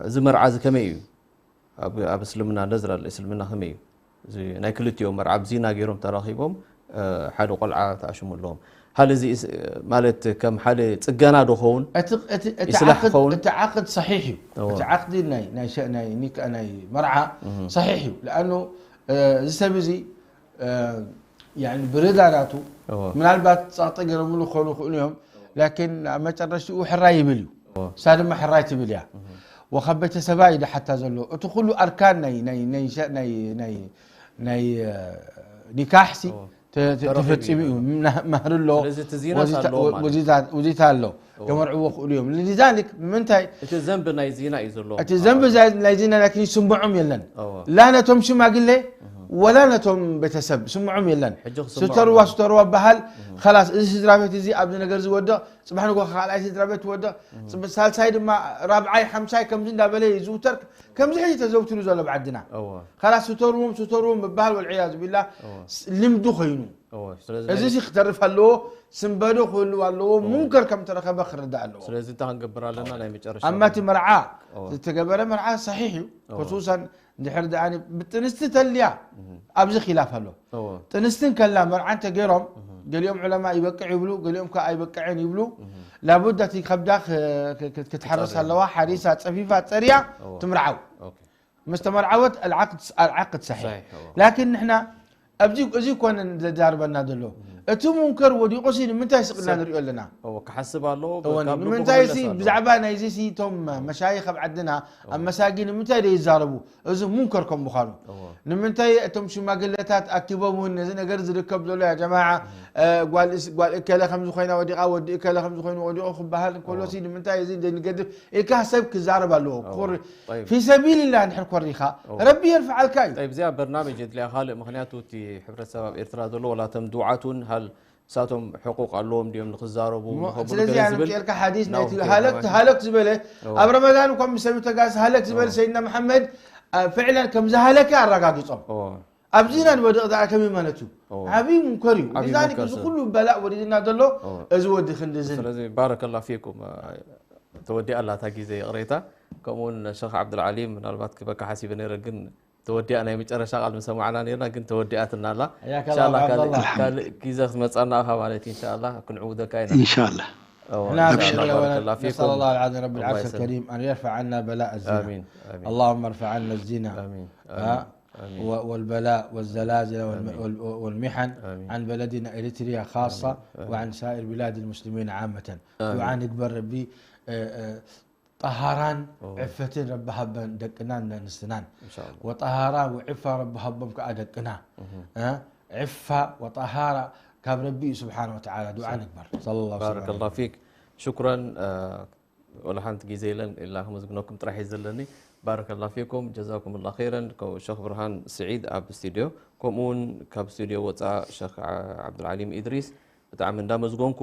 እዚ መርዓ እዚ ከመይ እዩ? ኣብ፣ ኣብ እስልምና፣ ነዝራ እስልምና ከመይ እዩ? እዚ ናይ ክልቲኦም መርዓ ብዚና ገይሮም ተራኺቦም፣ እ፣ ሓደ ቆልዓ ተኣሽሙ ኣለዎም። ሃል እዚ እስ-፣ ማለት ከም ሓደ ጽገና ዶ ኸውን? እቲ፣ እቲ፣ እቲ ይስላሕ ዓቕድ፣ ኸውን? እቲ ዓቕድ ሰሒሕ እዩ። እዎ። እቲ ዓቕዲ ናይ፣ ናይ ሸ-፣ ናይ ኒካ-፣ ናይ መርዓ እህ። ሰሒሕ እዩ። ለኣኑ፣ እ፣ እዚ ሰብ እዚ፣ እ፣ ያኒ ብርዳ ናቱ፣ እዎ። ምናልባት ጸቕጢ ገይሮምሉ ክኾኑ ይኽእሉ እዮም። ላኪን ኣብ መጨረሽትኡ ሕራይ ይብል እዩ። እዎ። እሳ ድማ ሕራይ ትብል እያ። እህ። ወኻብ ቤተሰባ እዩ ደሓታ ዘሎ። እቲ ኩሉ ኣርካን ናይ፣ ናይ፣ ናይ ሸ-፣ ናይ፣ ናይ፣ ናይ፣ እ፣ ኒካሕሲ እዎ። ተ-፣ ተ-፣ ተረኺቡ ተፈጺሙ እዩ። እዩ። ምና-፣ ማህሪ ኣሎ። ስለዚ እቲ ዚናስ ወዚታ-፣ ኣለዎ ወ-፣ ማለት ወዚታ-፣ እዩ። ወዚታ ኣሎ። እዎ። ከመርዕዎ ክእሉ እዮም። ልዛሊክ ንምንታይ እቲ ዘንቢ ናይ ዚና እዩ ዘለዎ። እቲ ዘንቢ ዛ-፣ ናይ ዚና ላኪን ይስምዖም የለን። እዎ። ላ ነቶም ሽማግሌ እህ። ወላ ነቶም ቤተሰብ ስምዖም የለን። ሕጂ ክስምዖም ስተርዋ፣ ኣለዎ። ስተርዋ በሃል፣ እህ። ኸላስ እዚ ስድራ ቤት እዚ ኣብዚ ነገር ዝወድቕ፣ ጽባሕ ንጎ ካልኣይ ስድራ ቤት ትወድቕ፣ እህ። ጽብ-፣ ሳልሳይ ድማ ራብዓይ፣ ሓምሳይ ከምዚ እንዳበለ ይዝውተር። ከምዚ ሕጂ ተዘውትሩ ዘሎ ኣብ ዓድና። እዎ። ኸላስ ስተርዎም፣ ስተርዎም ምበሃል ወልዕያዙ ቢላህ እዎ። ስ-፣ ልምዲ ኮይኑ። እዎ፣ ስለዚ እዚ ናይ ሲ ክተርፍ ኣለዎ፣ ስንበዶ ክህልው ኣለዎ፣ እዎ። ሙንከር ከም ተረኸበ ክርዳእ ኣለዎ። ስለዚ እንታይ ክንገብር ኣለና? ናይ መጨረሻ ኣማ እቲ መርዓ፣ እዎ። ዝተገበረ መርዓ ሰሒሕ እዩ። እዎ። ክሱሳን ድሕር ደኣኒ ብጥንስቲ ተልያ፣ እህ። ኣብዚ ኺላፍ ኣሎ። እዎ። ጥንስቲ እንከላ መርዓ እንተገይሮም፣ እህ። ገሊኦም ዑለማ ይበቅዕ ይብሉ፣ ገሊኦም ከኣ ኣይበቅዕን ይብሉ። እህ። ላቡዳ እቲ ከብዳ ክ-፣ ክ-፣ ክ-፣ ክትሓርስ ክትጸርያ። ኣለዋ፣ ሓሪሳ፣ ጸፊፋ፣ ጸርያ፣ እዎ። ትምርዓው። ኦኬ። ምስ ተመርዓወት ኣልዓቅድ፣ ኣልዓቅድ ሰሒሕ። ሰሒሕ፣ እዎ። ላኪን ንሕና ኣብዚ፣ እዚ ኮነ ዘዳርበና ዘሎ። እህ። እቲ ሙንከር ወዲቑሲ ንምንታይ ስቕ ኢልና ሰብ ንሪኦ ኣለና? እዎ፣ ክሓስብ ኣለዎ፣ እወኒ፣ ካብ ልቡ ንምንታይ ክምለስ ሲ ኣለዎ። ብዛዕባ ናይዚ ሲ እቶም እዎ። መሻይኽ ኣብ ዓድና፣ እዎ። ኣብ መሳጊድ ንምንታይ ደይዛረቡ? እዚ ሙንከር ከም ምዃኑ። እዎ። ንምንታይ እቶም ሽማግለታት ኣኪቦም እውን ነዚ ነገር ዝርከብ ዘሎ፣ ያ ጀማዓ፣ እህ። እ፣ ጓል እስ-፣ ጓል እከለ ከምዚ ኮይና ወዲቓ፣ ወዲ እከለ ከምዚ ኮይኑ ወዲቑ ክበሃል እንከሎ እዎ። ሲ ንምንታይ እዚ ደይንገድፍ? ኢልካ ሰብ ክዛረብ ኣለዎ። እዎ። ክኮሪ-፣ ጠይብ። ፊ ሰቢልላህ እንድሕር ኮሪኻ፣ እዎ። ረቢ የርፍዓልካ እዩ። ጠይብ፣ እዚኣ በርናመጅ የድልያ ካልእ፣ ምኽንያቱ እቲ ሕብረተሰብ ኣብ ኤርትራ ዘሎ፣ ወላ እቶም ዱዓት እውን፣ ሃል ንሳቶም ሕቁቅ ኣለዎም ድዮም ንኽዛረቡ፣ እሞ፣ ንኸብሉ ስለዚ ገለ ኣነ ዝብል? ምጽኤልካ ሓዲስ ናብኡ ናይቲ ከይዱ ሃለክ፣ ማለት እዩ። ሃለክ ዝበለ፣ እዎ። ኣብ ረመዳን እኳ ምስ ሰብዩ ተጋስ ሃለክ ዝበለ እዎ። ሰይድና መሓመድ፣ አ፣ ፍዕለን ከም ዝሃለከ ኣረጋጊጾም። እዎ። ኣብዚ ኢና ንወድቕ ደኣ ከመይ ማለት እዩ? እዎ። ዓብዪ ሙንከር እዩ። ዓብዪ ሊዛሊክ ሙንከር እዚ ሰብ። ኩሉ በላእ ወሪድና ዘሎ እዎ። እዚ ወዲ ክንዲ ዝን። ስለዚ ባረከላ ፊኩም፣ አ፣ ተወዲኣ ኣላ እታ ግዜ ይቕሬታ። ከምኡ እውን ሸኽ ዓብዱልዓሊም ምናልባት ክበካ ሓሲበ ነይረ፣ ግን ተወዲኣ ናይ መጨረሻ ቃል ምሰማዕና ነይርና፣ ግን ተወዲኣትና ኣላ። حياك الله ኢንሻላህ أبو عبد ካልእ፣ الله. ካልእ ግዜ ክትመጻና ኢኻ ማለት እዩ። ኢንሻላህ ክንዕውደካ ኢና። إن شاء الله. እዎ፣ ሕና إن شاء الله. أبشر يا ولد، ባረከላ نسأل ፊኩም። الله العظيم رب الله العرش يسلمك. الكريم أن يرفع عنا بلاء الزنا. آمين، آمين. اللهم ارفع عنا الزنا. آمين، ها؟ آمين. آمين. و- والبلاء والزلازل والم- آمين. وال- والمحن آمين. عن بلدنا إريتريا خاصة آمين. وعن سائر بلاد المسلمين عامة. آمين. دعاء نكبر ربي، آه، آه، طهران أوه. عفتين رب هبن دقنان نستنان. إن شاء الله. وطهارة وعفة رب هبن كأدقنا. آه؟ عفة وطهارة كاب ربي سبحانه وتعالى. دعاء نكبر. صلى الله وسلم ባረከላሁ ፊክ። ሽኩራን። ወላ ሓንቲ ግዜ የለን ኢላ ከመስግነኩም ጥራሕ እዩ ዘለኒ። ባረከላሁ ፊኩም፣ ጀዛኩም ላ ኸይረን። ሸኽ ብርሃን ስዒድ ኣብ ስቱድዮ፣ ከምኡ እውን ካብ ስቱድዮ ወፃ ሸኽ ዓብዱልዓሊም ኢድሪስ፣ ብጣዕሚ እንዳመስገንኩ፣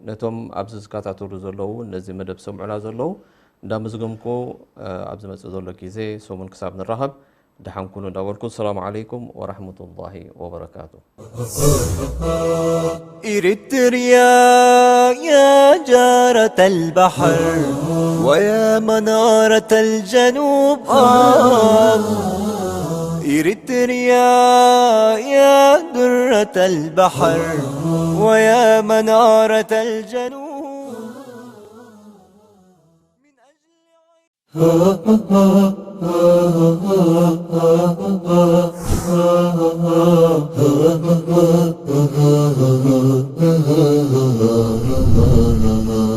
ነቶም ኣብዚ ዝከታተሉ ዘለዉ፣ ነዚ መደብ ሰምዑና ዘለዉ እንዳመስገንኩ፣ ኣብ ዝመፅእ ዘሎ ግዜ ሰሙን ክሳብ ንራኸብ ደሓን ኩኑ እንዳበልኩ፣ ሰላም ዓለይኩም ወራሕመቱላሂ ወበረካቱ። إريتريا يا جارة البحر ويا منارة الجنوب. آه. إريتريا يا درة البحر ويا منارة الجنوب.